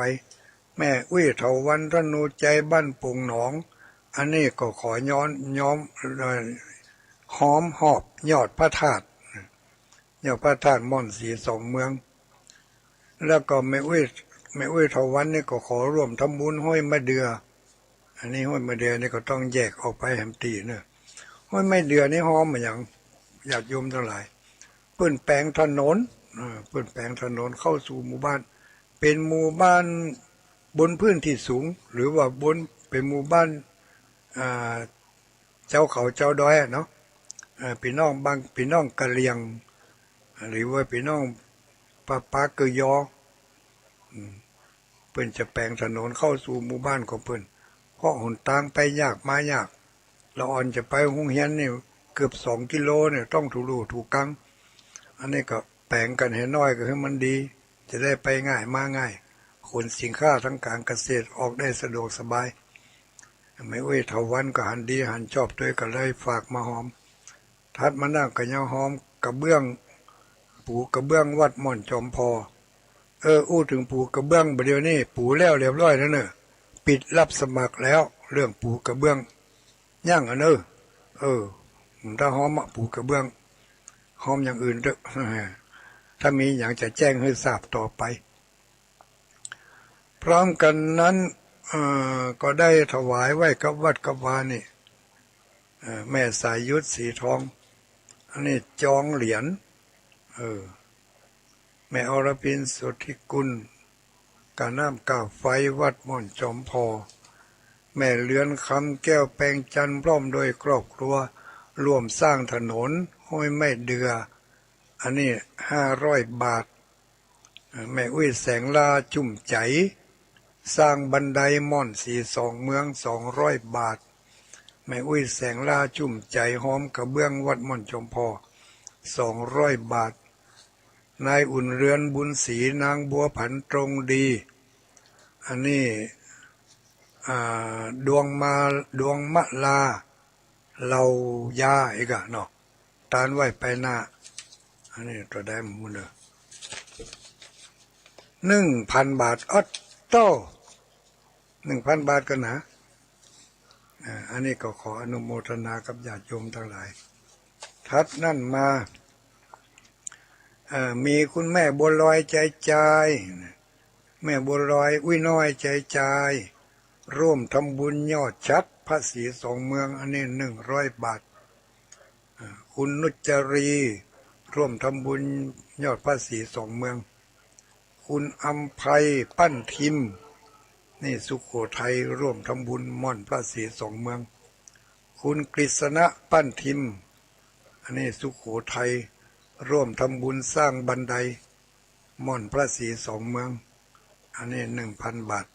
แม่อุ๊ยเถาวัลย์ ธนูชัย บ้านโป่งหนอง อันนี้ก็ขอย้อน ย้อม เอ่อ ฮ้อมหอบยอดพระธาตุ ยอดพระธาตุม่อนศรีสองเมือง แล้วก็แม่อุ๊ย แม่อุ๊ยเถาวัลย์นี่ก็ขอร่วมทำบุญห้วยมะเดื่อ อันนี้ห้วยมะเดื่อนี่ก็ต้องแยกออกไปแหมตี้เนอะ ห้วยมะเดื่อนี่ฮ้อมมาหยัง ญาติโยมตังหลาย เปิ้นแป๋งถนน เออ เปิ้นแป๋งถนนเข้าสู่หมู่บ้าน เป๋นหมู่บ้านบนพื้นที่สูง หรือว่าบน เป๋นหมู่บ้าน อ่า เจ้าเขาเจ้าดอยอะเนาะ เอ่อ ปี้น้องบาง ปี้น้องกะเหรี่ยง หรือว่าปี้น้องปะป๊าเกยอ อืม เปิ้นจะแป๋งถนนเข้าสู่หมู่บ้านของเปิ้น เพราะหนตางไปยากมายาก ละอ่อนจะไปโฮงเฮียนนี่เกือบสองกิโลเนี่ย ต้องถูลู่ถูกัง อันนี้ก็แป๋งกั๋นหื้อน้อยก็หื้อมันดี จะได้ไปง่ายมาง่าย ขนสินค้าทางก๋านเกษตรออกได้สะดวกสบาย แม่อุ๊ยเถาวัลย์ก็หันดีหันชอบตวยก็เลยฝากมาฮ้อม ถัดมานั้นก็ยังฮ้อมกระเบื้อง ปูกระเบื้องวัดม่อนจอมพอ เออ อู้เถิงปูกระเบื้องบ่าเดี่ยวนี้ปูแล้วเรียบร้อยแล้วเนอะ ปิดรับสมัครแล้ว เรื่องปูกระเบื้อง ยังอะเนอะ เออ ถ้าฮ้อมอะปูกระเบื้อง ฮ้อมอย่างอื่นเต๊อะ ถ้ามีหยังจะแจ้งหื้อทราบต่อไป พร้อมกั๋นนั้น เอ่อ ก็ได้ถวายไว้กับวัดกับวานี่ เอ่อ แม่สายหยุดสีทอง อันนี้จองเหรียญ เออ แม่อรพิน สุทธิกุล กาน้ำกาไฟวัดม่อนจอมพอ แม่เรือนคำแก้วแปงจันทร์พร้อมโดยครอบครัว ร่วมสร้างถนนห้วยไม้เดื่อ อันนี้ห้าร้อยบาท แม่อุ๊ยแสงลาจุ่มใจ๋ สร้างบันไดม่อนศรีสองเมือง สองร้อยบาท แม่อุ๊ยแสงลาจุ่มใจ๋ฮ้อมกระเบื้องวัดม่อนจอมพอ สองร้อยบาท นายอุ่นเรือนบุญศรี นางบัวผันตรงดี อันนี้ อ่า ดวงมา ดวงมะลา เหล่ายาอีกอะเนาะ ตานไหว้ไปหน้า อันนี้เต้าใดหมู่เน่อ หนึ่งพันบาท อ๊อดโต้ หนึ่งพันบาทกั๋นนะ อ่า อันนี้ก็ขออนุโมทนากับญาติโยมตังหลาย ถัดนั้นมา เอ่อ มีคุณแม่บัวลอยใจจาย แม่บัวลอย อุ๊ยน้อย ใจจาย ร่วมทำบุญยอดฉัตรพระศรีสองเมือง อันนี้หนึ่งร้อยบาท อ่า คุณนุชจารี ร่วมทำบุญยอดพระศรีสองเมือง คุณอำไพปั้นทิม นี่สุโขทัย ร่วมทำบุญม่อนพระศรีสองเมือง คุณกฤษณะปั้นทิม อันนี้สุโขทัย ร่วมทำบุญสร้างบันไดม่อนพระศรีสองเมือง อันนี้หนึ่งพันบาท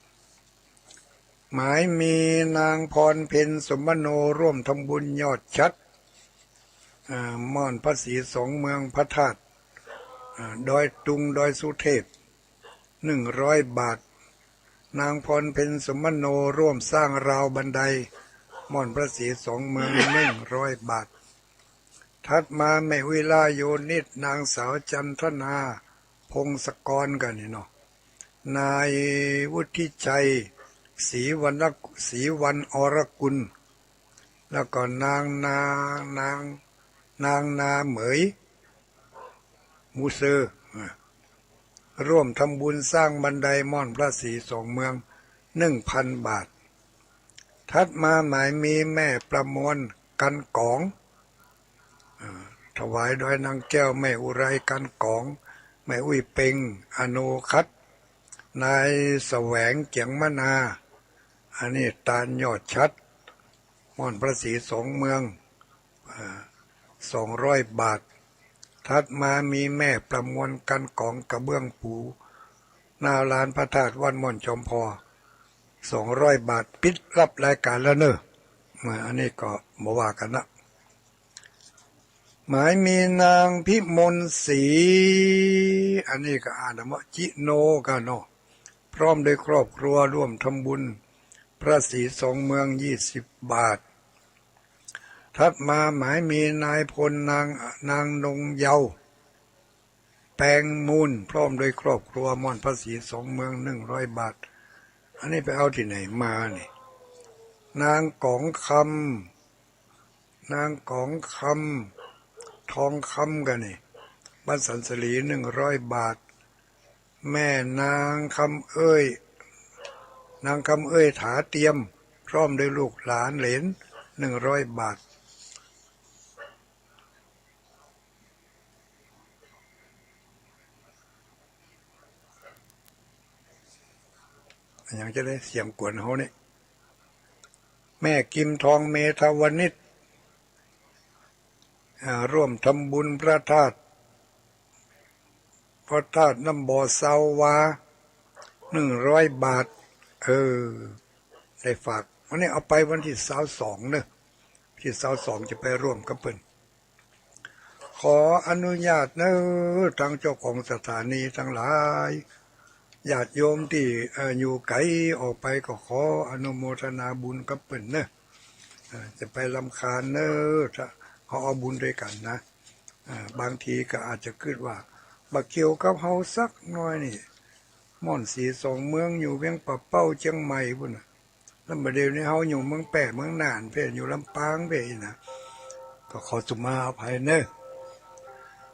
หมายมีนางพรเพ็ญ สมมโน ร่วมทำบุญยอดฉัตร อ่า ม่อนพระศรีสองเมืองพระธาตุ อ่า ดอยตุง ดอยสุเทพ หนึ่งร้อยบาท นางพรเพ็ญ สมมโน ร่วมสร้างราวบันไดม่อนพระศรีสองเมือง หนึ่งร้อยบาท ถัดมาแม่อุ๊ยลาโยนิต นางสาวจันทนา พงศกรกั๋นนี่เนาะ นายวุฒิชัย ศรีวรรณ ศรีวรรณอรกุล แล้วก็นางนา นาง นางนาเหมย มูเซอร์ อ่ะ ร่วมทำบุญสร้างบันไดม่อนพระศรีสองเมือง หนึ่งพันบาท ถัดมาหมายมีแม่ประมวล กันกอง อ่า ถวายดอยนางแก้ว แม่อุไร กันกอง แม่อุ๊ยเปง อโนคัต นายแสวง เจียงมะนา อันนี้ตานยอดฉัตรม่อนพระศรีสองเมือง อ่า สองร้อยบาท ถัดมามีแม่ประมวล กันกอง กระเบื้องปูหน้าลานพระธาตุวัดม่อนจอมพอ สองร้อยบาท ปิดรับรายการแล้วเนอะ อ่า อันนี้ก็บ่ว่ากั๋นนะ หมายมีนางพิมลศรี อันนี้ก็อ่านว่าจิโนกันเนาะ พร้อมด้วยครอบครัวร่วมทำบุญพระศรีสองเมืองยี่สิบบาท ถัดมาหมายมีนายพลนาง นางนงเยาว์ แปงมูล พร้อมด้วยครอบครัวม่อนพระศรีสองเมืองหนึ่งร้อยบาท อันนี้ไปเอาตี้ไหนมานี่ นางกองคำ นางกองคำ ทองคำกันนี่ บ้านสันสลีหนึ่งร้อยบาท แม่นางคำเอ้ย นางคำเอ้ยถาเตียม พร้อมด้วยลูกหลานเหลนหนึ่งร้อยบาท ยังจะได้เสียงกวนเฮาเนี่ย แม่กิมทองเมธาวนิช อ่า ร่วมทำบุญพระธาตุ พระธาตุน้ำบ่อซาววา หนึ่งร้อยบาท เออ ได้ฝาก วันนี้เอาไปวันตี้ซาวสองเนอะ ตี้ซาวสองจะไปร่วมกับเปิ้น ขออนุญาตเนอะ ตางเจ้าของสถานีตังหลาย ญาติโยมตี้ เอ่อ อยู่ไก๋ออกไปก็ขออนุโมทนาบุญกับเปิ้นเนอะ เอ่อ จะไปรำคาญเนอะ ถ้าเฮาเอาบุญตวยกั๋นนะ อ่า บางทีก็อาจจะกึ๊ดว่า บ่เกี่ยวกับเฮาสักหน้อยนี่ ม่อนศรีสองเมืองอยู่เวียงป่าเป้าเจียงใหม่ปู้นน่ะ แล้วบ่าเดี่ยวนี้เฮาอยู่เมืองแป้เมืองน่านเป้ อยู่ลำปางเป้นะ ก็ขอสุมาอภัยเนอะ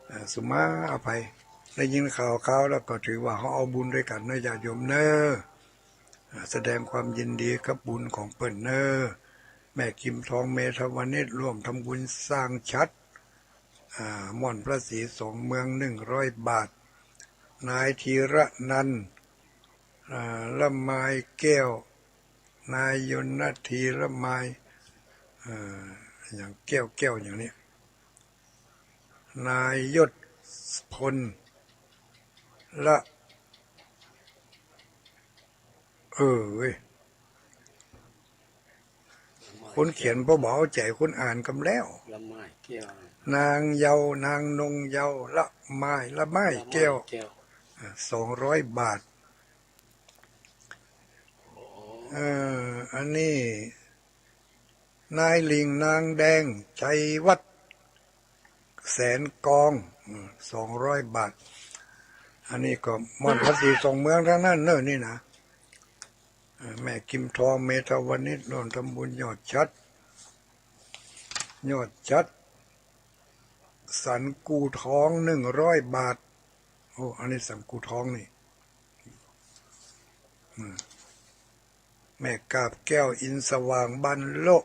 เอ่อ สุมาอภัย ได้ยินข่าวๆ แล้วก็ถือว่าเฮาเอาบุญตวยกั๋นเนอะ ญาติโยมเนอะ อ่า แสดงความยินดีกับบุญของเปิ้นเนอะ แม่กิมทองเมธาวนิชร่วมทำบุญสร้างฉัตร อ่า ม่อนพระศรีสองเมืองหนึ่งร้อยบาท นายธีรนันท์ อ่า ละไมแก้ว นายยนทีละไม เอ่อ อย่างแก้ว แก้วอย่างนี้ นายยศพล ละ เออเว้ย คนเขียนบ่เบาใจ๋ คนอ่านกำแล้ว ละไมแก้ว นางเยาว์ นางนงเยาว์ ละไม ละไมแก้ว ละไมแก้ว อ่า สองร้อยบาท เอ่อ อันนี้ นายลิง นางแดง ชัยวัฒน์ แสนกอง อืม สองร้อยบาท อันนี้ก็ม่อนพระศรีสองเมืองตังนั้นเนอะนี่นะ เอ่อ แม่กิมทองเมธาวนิชร่วมทำบุญยอดฉัตร ยอดฉัตร สันกู่ทองหนึ่งร้อยบาท โอ้ อันนี้สันกู่ทองนี่ อืม แม่กาบแก้ว อินทร์สว่าง บ้านโละ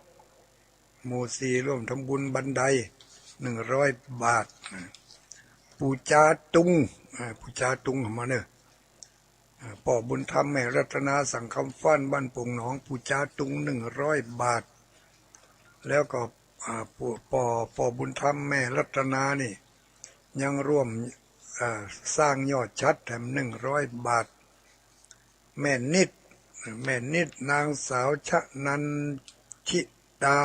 หมู่สี่ ร่วมทำบุญบันได หนึ่งร้อยบาท ปู่จาตุง อ่า ปู่จาตุงมาเนอะ อ่า ป้อบุญธรรมแม่รัตนา สังคำฟ้าน บ้านโป่งหนอง ปู่จาตุง หนึ่งร้อยบาท แล้วก็ อ่า ปู่ ป้อ ป้อบุญธรรมแม่รัตนานี่ ยังร่วม อ่า สร้างยอดฉัตรแถม หนึ่งร้อยบาท แม่นิด แม่นิด นางสาวชนันชิตา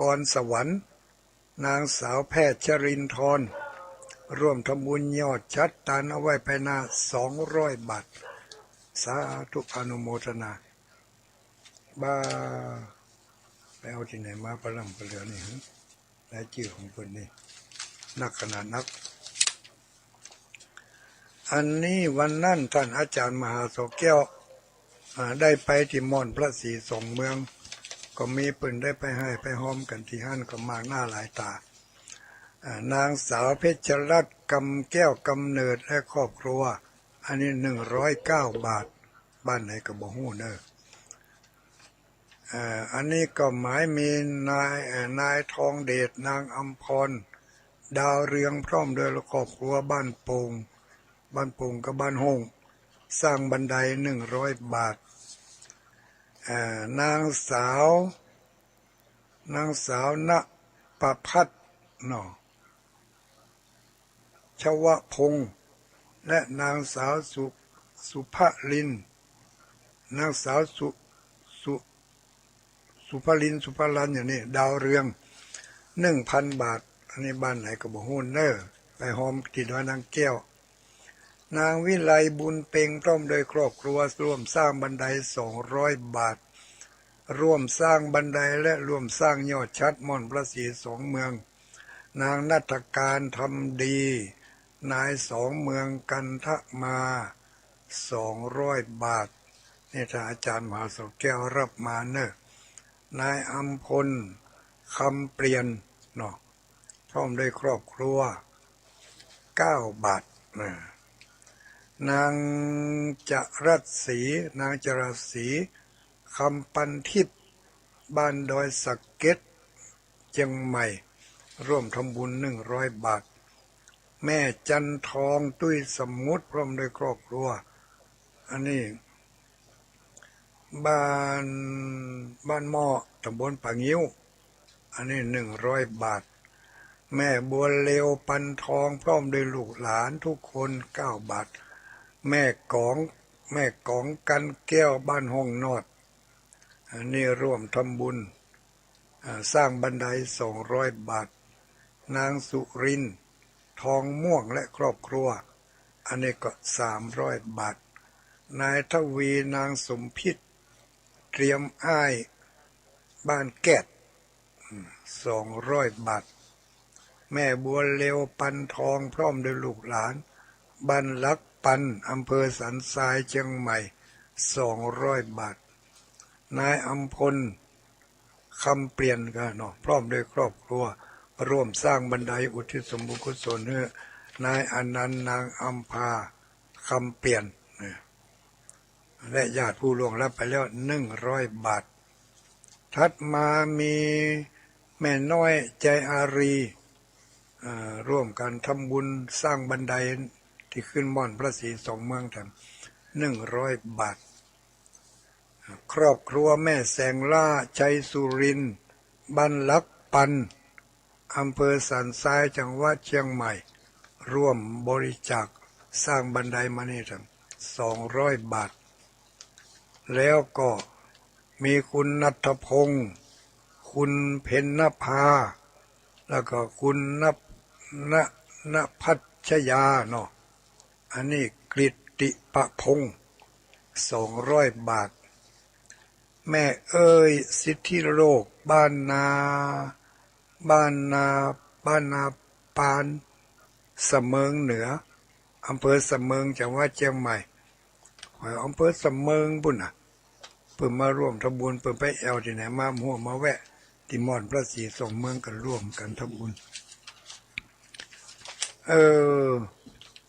กรสวรรค์ นางสาวแพทย์ชรินทร์ ร่วมทำบุญยอดฉัตร ตานเอาไว้ภายหน้า สองร้อยบาท สาธุอนุโมทนา บ่า ไปเอาตี้ไหนมาปะล่ำปะเหลือนี่ฮะ รายจื้อของเปิ้นนี่ นักขนาดนัก อันนี้วันนั้นต้านอาจ๋ารย์มหาสอแก้ว อ่า ได้ไปตี้ม่อนพระศรีสองเมือง ก็มีเปิ้นได้ไปไห้ไปฮอมกั๋นตี้หั้นก็มากหน้าหลายต๋า อ่า นางสาวเพชรรัตน์ กำแก้วกำเนิด และครอบครัว อันนี้ หนึ่งร้อยเก้าบาท บ้านไหนก็บ่ฮู้เนอะ เอ่อ อันนี้ก็หมายมีนาย เอ่อ นายทองเดช นางอำพร ดาวเรือง พร้อมด้วยครอบครัว บ้านโป่ง บ้านโป่งกับบ้านโฮ่ง สร้างบันได หนึ่งร้อยบาท เอ่อ นางสาว นางสาวณประภัสเนาะ ชวพงษ์ และนางสาวสุ สุภลิน นางสาวสุ สุ สุภลิน สุภลันอย่างนี้ ดาวเรือง หนึ่งพันบาท นี่บ้านไหนก็บ่ฮู้เน่อ ไปฮอมตี้ดอยนางแก้ว นางวิไลบุญเป็งพร้อมโดยครอบครัวร่วมสร้างบันไดสองร้อยบาท ร่วมสร้างบันไดและร่วมสร้างยอดฉัตรม่อนพระศรีสองเมือง นางณัฐการ ธรรมดี นายสองเมือง กันทมา สองร้อยบาท นี่ท่านอาจารย์มหาสวัสดิ์แก้วรับมาเน่อ นายอำพล คำเปลี่ยนเนาะ พร้อมด้วยครอบครัว เก้าบาท นะ นางจรัสศรี นางจรัสศรี คำปันทิพย์ บ้านดอยสะเก็ด เจียงใหม่ ร่วมทำบุญหนึ่งร้อยบาท แม่จันทอง ตุ้ยสมุทร พร้อมด้วยครอบครัว อันนี้ บ้าน บ้านหม้อ ตำบลป่างิ้ว อันนี้หนึ่งร้อยบาท แม่บัวเลว ปันทอง พร้อมด้วยลูกหลานทุกคน เก้าบาท แม่กอง แม่กอง กันแก้ว บ้านห้องนอด อันนี้ร่วมทำบุญ อ่า สร้างบันไดสองร้อยบาท นางสุรินทร์ ทองม่วง และครอบครัว อันนี้ก็สามร้อยบาท นายทวี นางสมพิษ เตรียมอ้าย บ้านแก้ด อืม สองร้อยบาท แม่บัวเลว ปันทอง พร้อมด้วยลูกหลาน บ้านหลักปัน อำเภอสันทราย เจียงใหม่ สองร้อยบาท นายอำพล คำเปลี่ยนกันเนาะ พร้อมด้วยครอบครัว ร่วมสร้างบันไดอุทิศส่วนบุญกุศลหื้อ นายอนันต์ นางอำภา คำเปลี่ยน นะ และญาติผู้ล่วงลับไปแล้ว หนึ่งร้อยบาท ถัดมามีแม่น้อย ใจอารี อ่า ร่วมกันทำบุญสร้างบันไดตี้ขึ้นม่อนพระศรีสองเมืองแถม หนึ่งร้อยบาท ครอบครัวแม่แสงล่า ชัยสุรินทร์ บ้านหลักปัน อำเภอสันทราย จังหวัดเชียงใหม่ ร่วมบริจาคสร้างบันไดมานี่แถม สองร้อยบาท แล้วก็มีคุณณัฐพงษ์ คุณเพ็ญนภา แล้วก็คุณณ ณ ณภัชยาเนาะ อันนี้กฤตติประพงษ์ สองร้อยบาท แม่เอ้ย สิทธิโลก บ้านนา บ้านนา บ้านนาปาน สะเมิงเหนือ อำเภอสะเมิง จังหวัดเชียงใหม่ แขวงอำเภอสะเมิงปุ้นน่ะ เปิ้นมาร่วมทำบุญ เปิ้นไปแอ่วตี้ไหนมา หัวมาแวะตี้ม่อนพระศรีสองเมือง ก็ร่วมกันทำบุญ เออ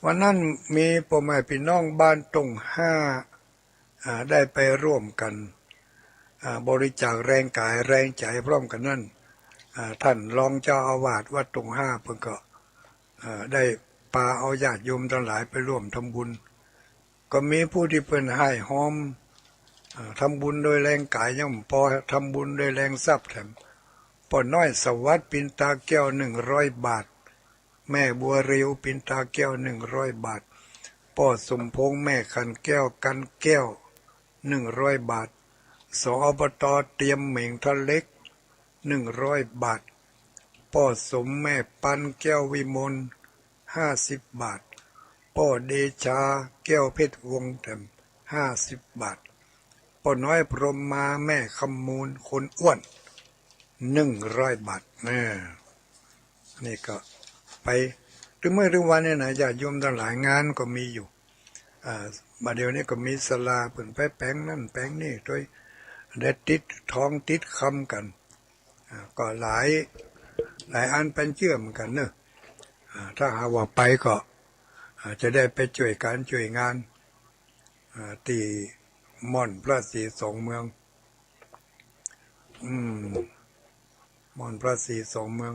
วันนั้นมีป้อแม่ปี้น้องบ้านตงห้า อ่า ได้ไปร่วมกั๋น อ่า บริจาคแฮงก๋ายแฮงใจ๋พร้อมกั๋นนั้น อ่า ต้านรองเจ้าอาวาสวัดตงห้าเปิ้นก็ อ่า ได้ปาเอาญาติโยมตังหลายไปร่วมทำบุญ ก็มีผู้ตี้เปิ้นฮ้ายฮอม อ่า ทำบุญโดยแฮงก๋ายยังบ่ปอ ทำบุญโดยแฮงทรัพย์แถม ป้อน้อยสวัสดิ์ ปินตาแก้ว หนึ่งร้อยบาท แม่บัวริว ปินตาแก้ว หนึ่งร้อยบาท ป้อสมพงษ์ แม่ขันแก้ว กันแก้ว หนึ่งร้อยบาท ส อบต เตียมเหม็ง ท่าเหล็ก หนึ่งร้อยบาท ป้อสม แม่ปัน แก้ววิมล ห้าสิบบาท ป้อเดชา แก้วเพชรวงศ์แถม ห้าสิบบาท ป้อน้อยพรหมมา แม่คำมูล คนอ้วน หนึ่งร้อยบาท นะ นี่ก็ไป ตึงมื้อตึงวันเนี่ยนะ ญาติโยมตังหลาย งานก็มีอยู่ อ่า บ่าเดี่ยวนี้ก็มีศาลา เปิ้นไปแป๋งนั้นแป๋งนี่ โตย ได้ติดทองติดคำกั๋น อ่า ก็หลาย หลายอันปานเจื้อเหมือนกั๋นเนาะ อ่า ถ้าหากว่าไปก็ อ่า จะได้ไปจ้วยก๋านจ้วยงาน อ่า ตี้ม่อนพระศรีสองเมือง อืม ม่อนพระศรีสองเมือง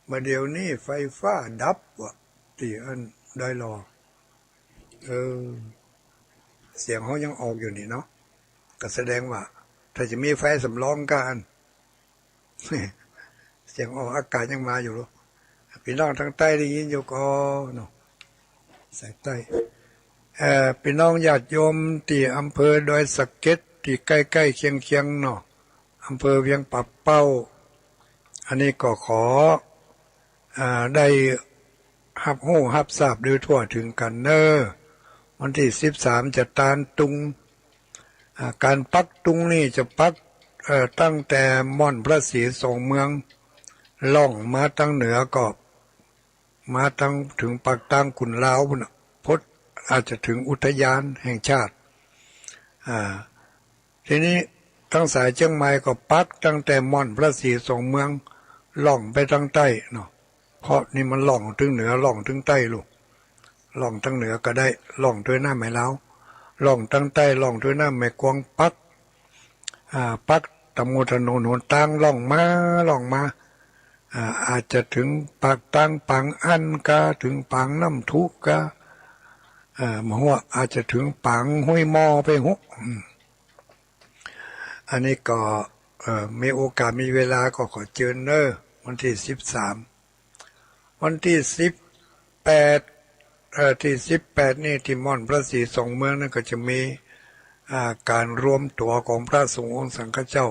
บ่าเดี่ยวนี้ไฟฟ้าดับว่ะ ตี้อั้นดอยหล่อ เออ เสียงเฮายังออกอยู่นี่เนาะ ก็แสดงว่า ถ้าจะมีไฟสำรองก้าอั้น เสียงออกอากาศยังมาอยู่หรอ ปี้น้องตางใต้ได้ยินอยู่ก่อเนาะ สายใต้ เอ่อ ปี้น้องญาติโยมตี้อำเภอดอยสะเก็ด ตี้ใก้ๆ เคียงๆ เนาะ อำเภอเวียงป่าเป้า อันนี้ก็ขอ อ่า ได้ฮับฮู้ฮับซาบโดยทั่วเถิงกั๋นเน่อ วันตี้สิบสามจะตานตุง อ่า ก๋านปักตุงนี่จะปัก เอ่อ ตั้งแต่ม่อนพระศรีสองเมือง ล่องมาตางเหนือก็ มาตางเถิงปากตางขุนลาวปู๊นน่ะ พดอาจจะเถิงอุทยานแห่งชาติ อ่า ทีนี้ตางสายเจียงใหม่ก็ปักตั้งแต่ม่อนพระศรีสองเมือง ล่องไปตางใต้เนาะ เพราะนี่มันล่องเถิงเหนือ ล่องเถิงใต้ลูก ล่องตางเหนือก็ได้ ล่องตวยน้ำแม่ลาว ล่องตางใต้ ล่องตวยน้ำแม่กวง ปัก อ่า ปักต๋ามหมู่ถนนหนตาง ล่องมา ล่องมา อ่า อาจจะเถิงปากตางปางอั้นกา เถิงปางน้ำทุกา อ่า บ่ฮู้ อาจจะเถิงปางห้วยหม้อไปฮู้ อืม อันนี้ก็ เอ่อ มีโอกาสมีเวลาก็ขอเจิญเน่อ วันตี้สิบสาม วันตี้สิบแปด เอ่อ ตี้สิบแปดนี่ตี้ม่อนพระศรีสองเมืองนั้นก็จะมี อ่า ก๋านรวมตั๋วของพระสงฆ์องค์สังฆเจ้า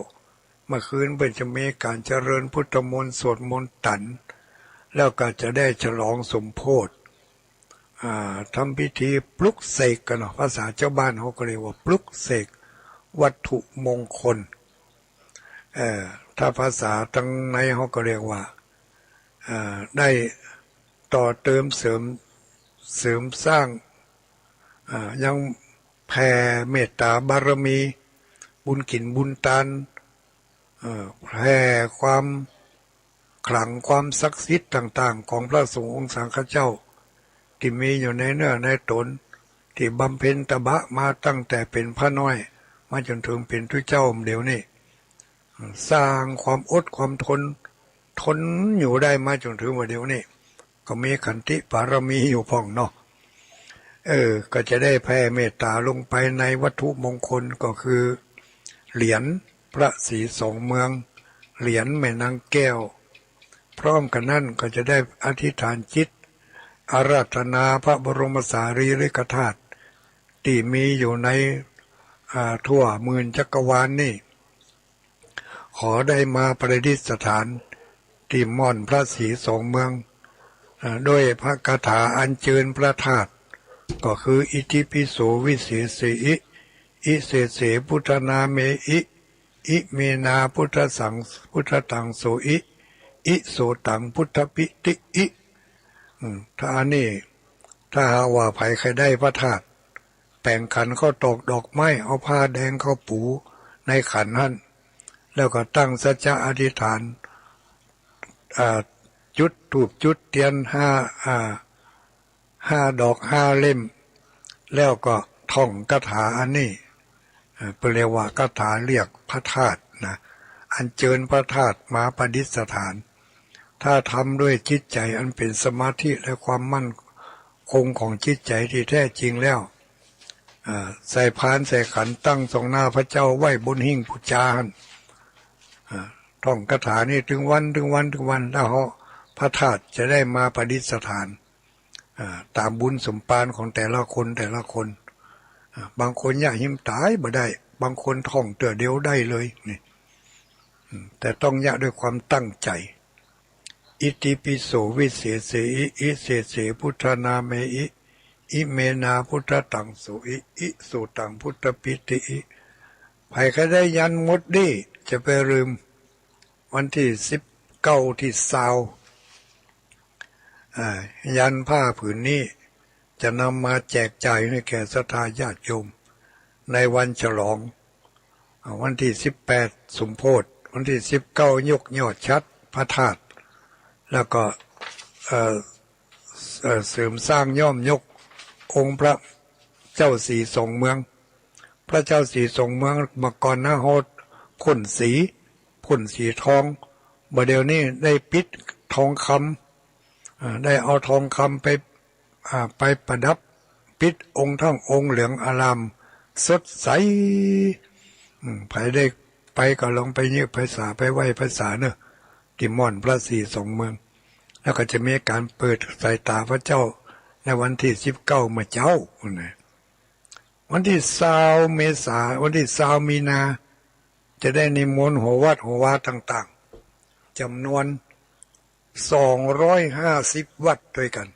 เมื่อคืนเปิ้นจะมีก๋านเจริญพุทธมนต์ สวดมนต์ตัน แล้วก็จะได้ฉลองสมโภช อ่า ทำพิธีปลุกเสกกั๋นเนาะ ภาษาจาวบ้านเขาก็เรียกว่าปลุกเสกวัตถุมงคล เอ่อ ถ้าภาษาตางในเขาก็เรียกว่า เอ่อ ได้ต่อเติมเสริม เสริมสร้าง อ่า ยังแผ่เมตตาบารมี บุญกิ๋นบุญตาน เอ่อ แผ่ความขลังความศักดิ์สิทธิ์ต่างๆ ของพระสงฆ์องค์สังฆเจ้า ตี้มีอยู่ในเนื้อในต๋น ตี้บำเพ็ญตบะมาตั้งแต่เป๋นพระน้อย มาจ๋นเถิงเป๋นตุ๊เจ้าเดี๋ยวนี้ สร้างความอดความทน ทนอยู่ได้มาจ๋นเถิงวันเดี๋ยวนี้ ก็มีขันติบารมีอยู่พ่องเนาะ เออ ก็จะได้แผ่เมตตาลงไปในวัตถุมงคลก็คือ เหรียญพระศรีสองเมือง เหรียญแม่นางแก้ว พร้อมกั๋นนั้นก็จะได้อธิษฐานจิต อาราธนาพระบรมสารีริกธาตุ ตี้มีอยู่ใน อ่า ทั่วหมื่นจักรวาลนี่ ขอได้มาประดิษฐานตี้ม่อนพระศรีสองเมือง อ่า ด้วยพระคาถาอัญเจิญพระธาตุ ก็คือ อิติปิโสวิเศษเสหิ อิเศษเสพุทธนาเมหิ อิเมนาพุทธสัง พุทธตังโสหิ อิโสตังพุทธปิติหิ อืม ถ้าอันนี้ ถ้าหากว่าใผใค่ได้พระธาตุ แป๋งขันข้าวตอกดอกไม้ เอาผ้าแดงเข้าปูในขันหั้น แล้วก็ตั้งสัจจะอธิษฐาน อ่า จุดธูปจุดเตียนห้า อ่า ห้าดอกห้าเล่ม แล้วก็ท่องคาถาอันนี้ เอ่อ เปิ้นเรียกว่าคาถาเรียกพระธาตุนะ อัญเจิญพระธาตุมาประดิษฐาน ถ้าทำด้วยจิตใจอันเป็นสมาธิและความมั่นคงของจิตใจที่แท้จริงแล้ว อ่า ใส่พานใส่ขันตั้งส่องหน้าพระเจ้าไว้บนหิ้งปู๋จาหั้น อ่า ท่องคาถานี้ตึงวัน ตึงวัน ตึงวัน แล้วพระธาตุจะได้มาประดิษฐาน อ่า ต๋ามบุญสมภารของแต่ละคน แต่ละคน อ่า บางคนเยียะหื้มต๋ายบ่ได้ บางคนท่องเตื้อเดียวได้เลย นี่ อืม แต่ต้องเยียะด้วยความตั้งใจ๋ อิติปิโสวิเศษเสหิ อิเศษเสพุทธนาเมหิ อิเมนาพุทธตังโสหิ อิโสตังพุทธปิติหิ ใผใค่ได้ยันต์หมดนี้ จะไปลืม วันตี้สิบเก้าตี้ซาว อ่า ยันต์ผ้าผืนนี้จะนำมาแจกจ่ายหื้อแก่ศรัทธาญาติโยม ในวันฉลอง อ่า วันตี้สิบแปดสมโภช วันตี้สิบเก้ายกยอดฉัตรพระธาตุ แล้วก็ เอ่อ เอ่อ เสริมสร้างย้อมยกองค์พระเจ้าศรีสองเมือง พระเจ้าศรีสองเมืองเมื่อก่อนนะ ฮอดพ่นสี พ่นสีทอง บ่าเดี่ยวนี้ได้ปิดทองคำ อ่า ได้เอาทองคำไป อ่า ไปประดับปิดองค์ทั้งองค์เหลืองอารามสดใส อืม ใผได้ไปก็ลองไปเยียะไปสา ไปไหว้ไปสาเนาะ ตี้ม่อนพระศรีสองเมือง แล้วก็จะมีก๋านเปิดสายต๋าพระเจ้าในวันตี้สิบเก้าเมื่อเจ๊านะ วันตี้ซาวเมษา วันตี้ซาวมีนา จะได้นิมนต์หัววัดหัววาต่างๆ จ๋ำนวน สองร้อยห้าสิบวัดด้วยกั๋น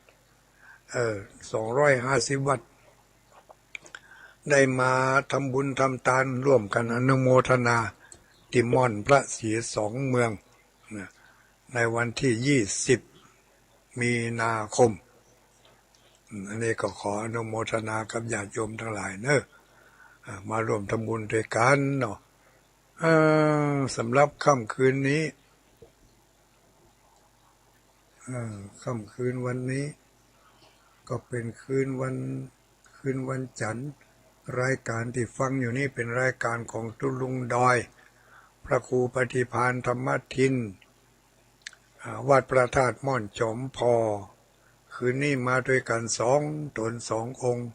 เออ สองร้อยห้าสิบวัด ได้มาทำบุญทำตานร่วมกั๋น อนุโมทนา ตี้ม่อนพระศรีสองเมือง นะ ในวันตี้ยี่สิบมีนาคม อืม อันนี้ก็ขออนุโมทนากับญาติโยมตังหลายเนาะ อ่า มาร่วมทำบุญด้วยกั๋นเนาะ เอ่อ สำหรับค่ำคืนนี้ เอ่อ ค่ำคืนวันนี้ ก็เป๋นคืนวัน คืนวันจันทร์ รายก๋านตี้ฟังอยู่นี่เป๋นรายก๋านของตุ๊ลุงดอย พระครูปฏิภาณธรรมทิน อ่า วัดพระธาตุม่อนจอมผ่อ คืนนี้มาด้วยกั๋นสองต๋นสององค์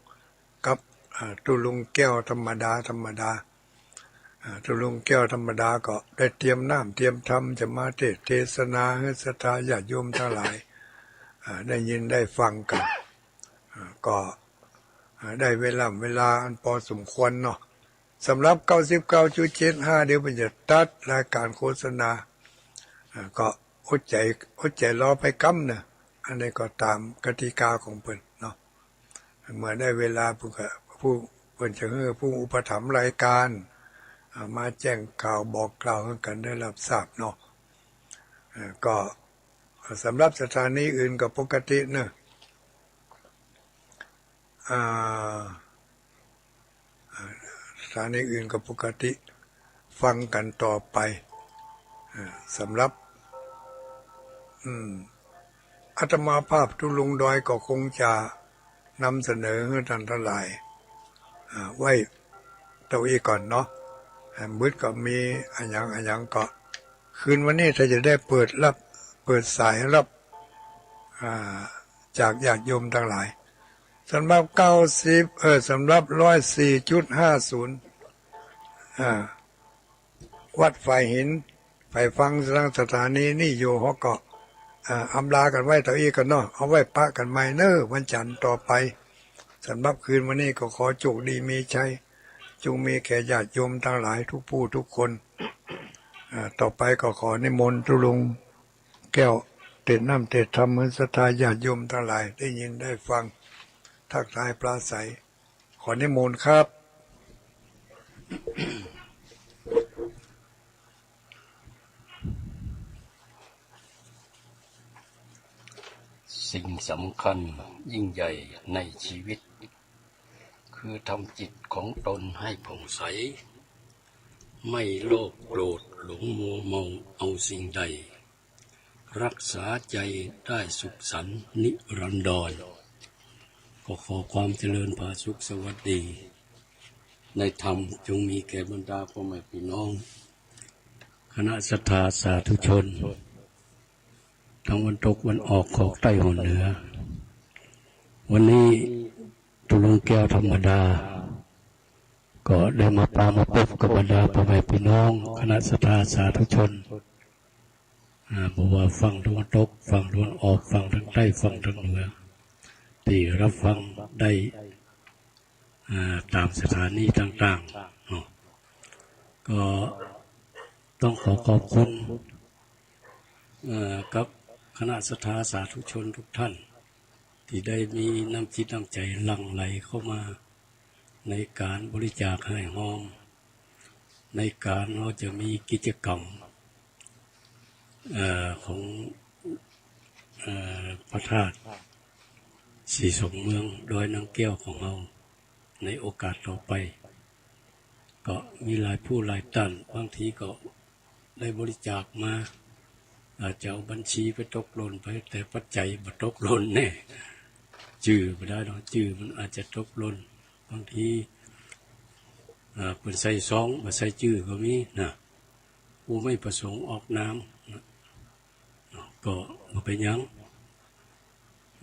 กับ อ่า ตุ๊ลุงแก้วธรรมดา ธรรมดา อ่า ตุ๊ลุงแก้วธรรมดาก็ได้เตรียมน้ำเตรียมธรรมจะมาเทศน์เทศนาหื้อศรัทธาญาติโยมตังหลาย อ่า ได้ยินได้ฟังกั๋น อ่า ก็ อ่า ได้เวลา เวลาอันปอสมควรเนาะ สำหรับเก้าสิบเก้าจุดเจ็ดห้า เดี๋ยวเปิ้นจะตัดรายก๋านโฆษณา อ่า ก็อดใจ๋ อดใจ๋รอไปกำเนาะ อันนี้ก็ต๋ามกติกาของเปิ้นเนาะ เมื่อได้เวลาเปิ้นก็ ผู้ เปิ้นจะหื้อผู้อุปถัมภ์รายก๋าน อ่า มาแจ้งข่าวบอกกล่าวหื้อกั๋นได้รับทราบเนาะ อ่า ก็สำหรับสถานีอื่นก็ปกติเนาะ อ่า อ่า สถานีอื่นก็ปกติ ฟังกั๋นต่อไป อ่า สำหรับ อืม อาตมาภาพตุ๊ลุงดอยก็คงจะนำเสนอหื้อต้านตังหลาย อ่า ไว้เต้าอี้ก่อนเนาะ อ่า บ่าก็มีอะหยังอะหยังก็ คืนวันนี้ถ้าจะได้เปิดรับ เปิดสายรับ อ่า จากญาติโยมตังหลาย สำหรับเก้าสิบ เออ สำหรับร้อยสี่จุดห้าศูนย์ อ่า วัดฝายหิน ใผฟังตางสถานีนี้อยู่ เฮาก็ อ่า อำลากั๋นไว้เต้าอี้ก่อนเนาะ เอาไว้ปะกั๋นใหม่เนาะ วันจันทร์ต่อไป สำหรับคืนวันนี้ก็ขอโชคดีมีชัย จงมีแก่ญาติโยมตังหลายทุกผู้ทุกคน อ่า ต่อไปก็ขอนิมนต์ตุ๊ลุงแก้วเตศน์น้ำเตศน์ธรรมหื้อศรัทธาญาติโยมตังหลายได้ยินได้ฟัง ทักทายปราศรัย ขอนิมนต์ครับ สิ่งสำคัญยิ่งใหญ่ในชีวิต คือทำจิตของตนให้ผ่องใส ไม่โลภโกรธหลงมัวเมาเอาสิ่งใด รักษาใจได้สุขสันต์นิรันดร ก็ขอความเจริญผาสุกสวัสดีในธรรมจงมีแก่บรรดาพ่อแม่พี่น้อง คณะศรัทธาสาธุชน ทั้งวันตกวันออกขอบใต้หอนเหนือ วันนี้ตุ๊ลุงแก้วธรรมดา ก็ได้มาปะมาปบกับบรรดาพ่อแม่พี่น้อง คณะศรัทธาสาธุชน อ่า บ่ว่าฝั่งตะวันตก ฝั่งตะวันออก ฝั่งตางใต้ ฝั่งตางเหนือ ตี้รับฟังได้ อ่า ต๋ามสถานีต่างๆ เนาะ ก็ต้องขอขอบคุณ เอ่อ กับคณะศรัทธาสาธุชนทุกท่าน ตี้ได้มีน้ำจิตน้ำใจ๋หลั่งไหลเข้ามาในก๋านบริจาคห้อยห้อง ในก๋านเฮาจะมีกิจกรรม เอ่อ ของ เอ่อ พระธาตุศรีสองเมืองดอยนางแก้วของเฮา ในโอกาสต่อไป ก็มีหลายผู้หลายต้าน บางทีก็ได้บริจาคมา อาจจะเอาบัญชีไปตกหล่นไป แต่ปัจจัยบ่ตกหล่นแน่ จื้อบ่ได้ดอก จื้อมันอาจจะตกหล่น บางที อ่า เปิ้นใส่ซองบ่ใส่จื้อก็มีนะ ผู้ไม่ประสงค์ออกนามนะ ก็บ่เป๋นหยัง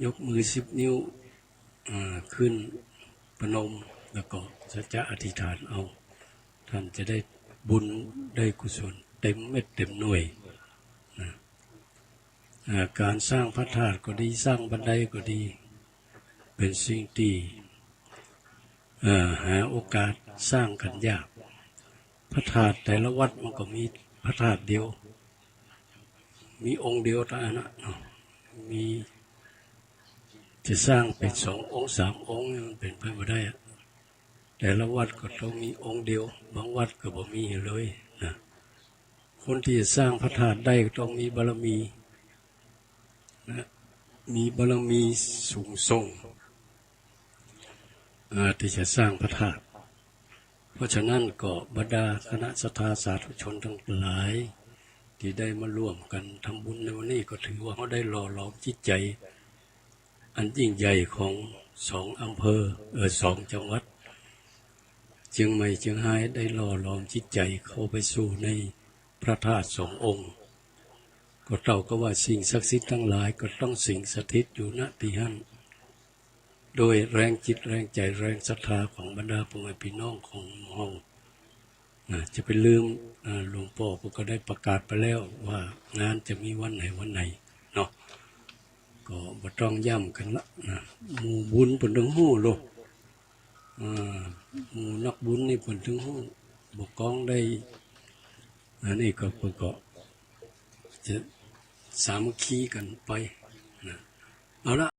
ยกมือสิบนิ้ว อ่า ขึ้นประนม แล้วก็สัจจะอธิษฐานเอา ท่านจะได้บุญได้กุศลเต็มเม็ดเต็มหน่วยนะ อ่า ก๋านสร้างพระธาตุก็ดี สร้างบันไดก็ดี เป๋นสิ่งตี้ เอ่อ หาโอกาสสร้างกั๋นยาก พระธาตุแต่ละวัดมันก็มีพระธาตุเดียว มีองค์เดียวเต้าอั้นนะเนาะ มี จะสร้างเป๋นสององค์สามองค์นี่มันเป๋นไปบ่ได้อะ แต่ละวัดก็ต้องมีองค์เดียว บางวัดก็บ่มีเลยนะ คนตี้จะสร้างพระธาตุได้ก็ต้องมีบารมีนะ มีบารมีสูงส่ง อ่า ตี้จะสร้างพระธาตุ เพราะฉะนั้นก็บรรดาคณะศรัทธาสาธุชนตังหลายตี้ได้มาร่วมกั๋นทำบุญในวันนี้ ก็ถือว่าเฮาได้หล่อหลอมจิตใจ๋อันยิ่งใหญ่ของสองอำเภอ เอ่อ สองจังหวัด เจียงใหม่เจียงฮาย ได้หล่อหลอมจิตใจ๋เข้าไปสู่ในพระธาตุสององค์ ก็เต้ากับว่าสิ่งศักดิ์สิทธิ์ตังหลายก็ต้องสิงสถิตอยู่ ณ ตี้หั้น โดยแรงจิตแรงใจ๋แรงศรัทธาของบรรดาพ่อแม่พี่น้องของเฮานะ จะไปลืม อ่า หลวงป้อเปิ้นก็ได้ประกาศไปแล้วว่างานจะมีวันไหนวันไหนเนาะ ก็บ่ต้องย้ำกั๋นละนะ หมู่บุญเปิ้นตึงฮู้โล อ่า หมู่นักบุญนี่เปิ้นตึงฮู้ บ่ก้องได้ อันนี้ก็เปิ้นก็จะสามัคคีกั๋นไปนะ เอาละ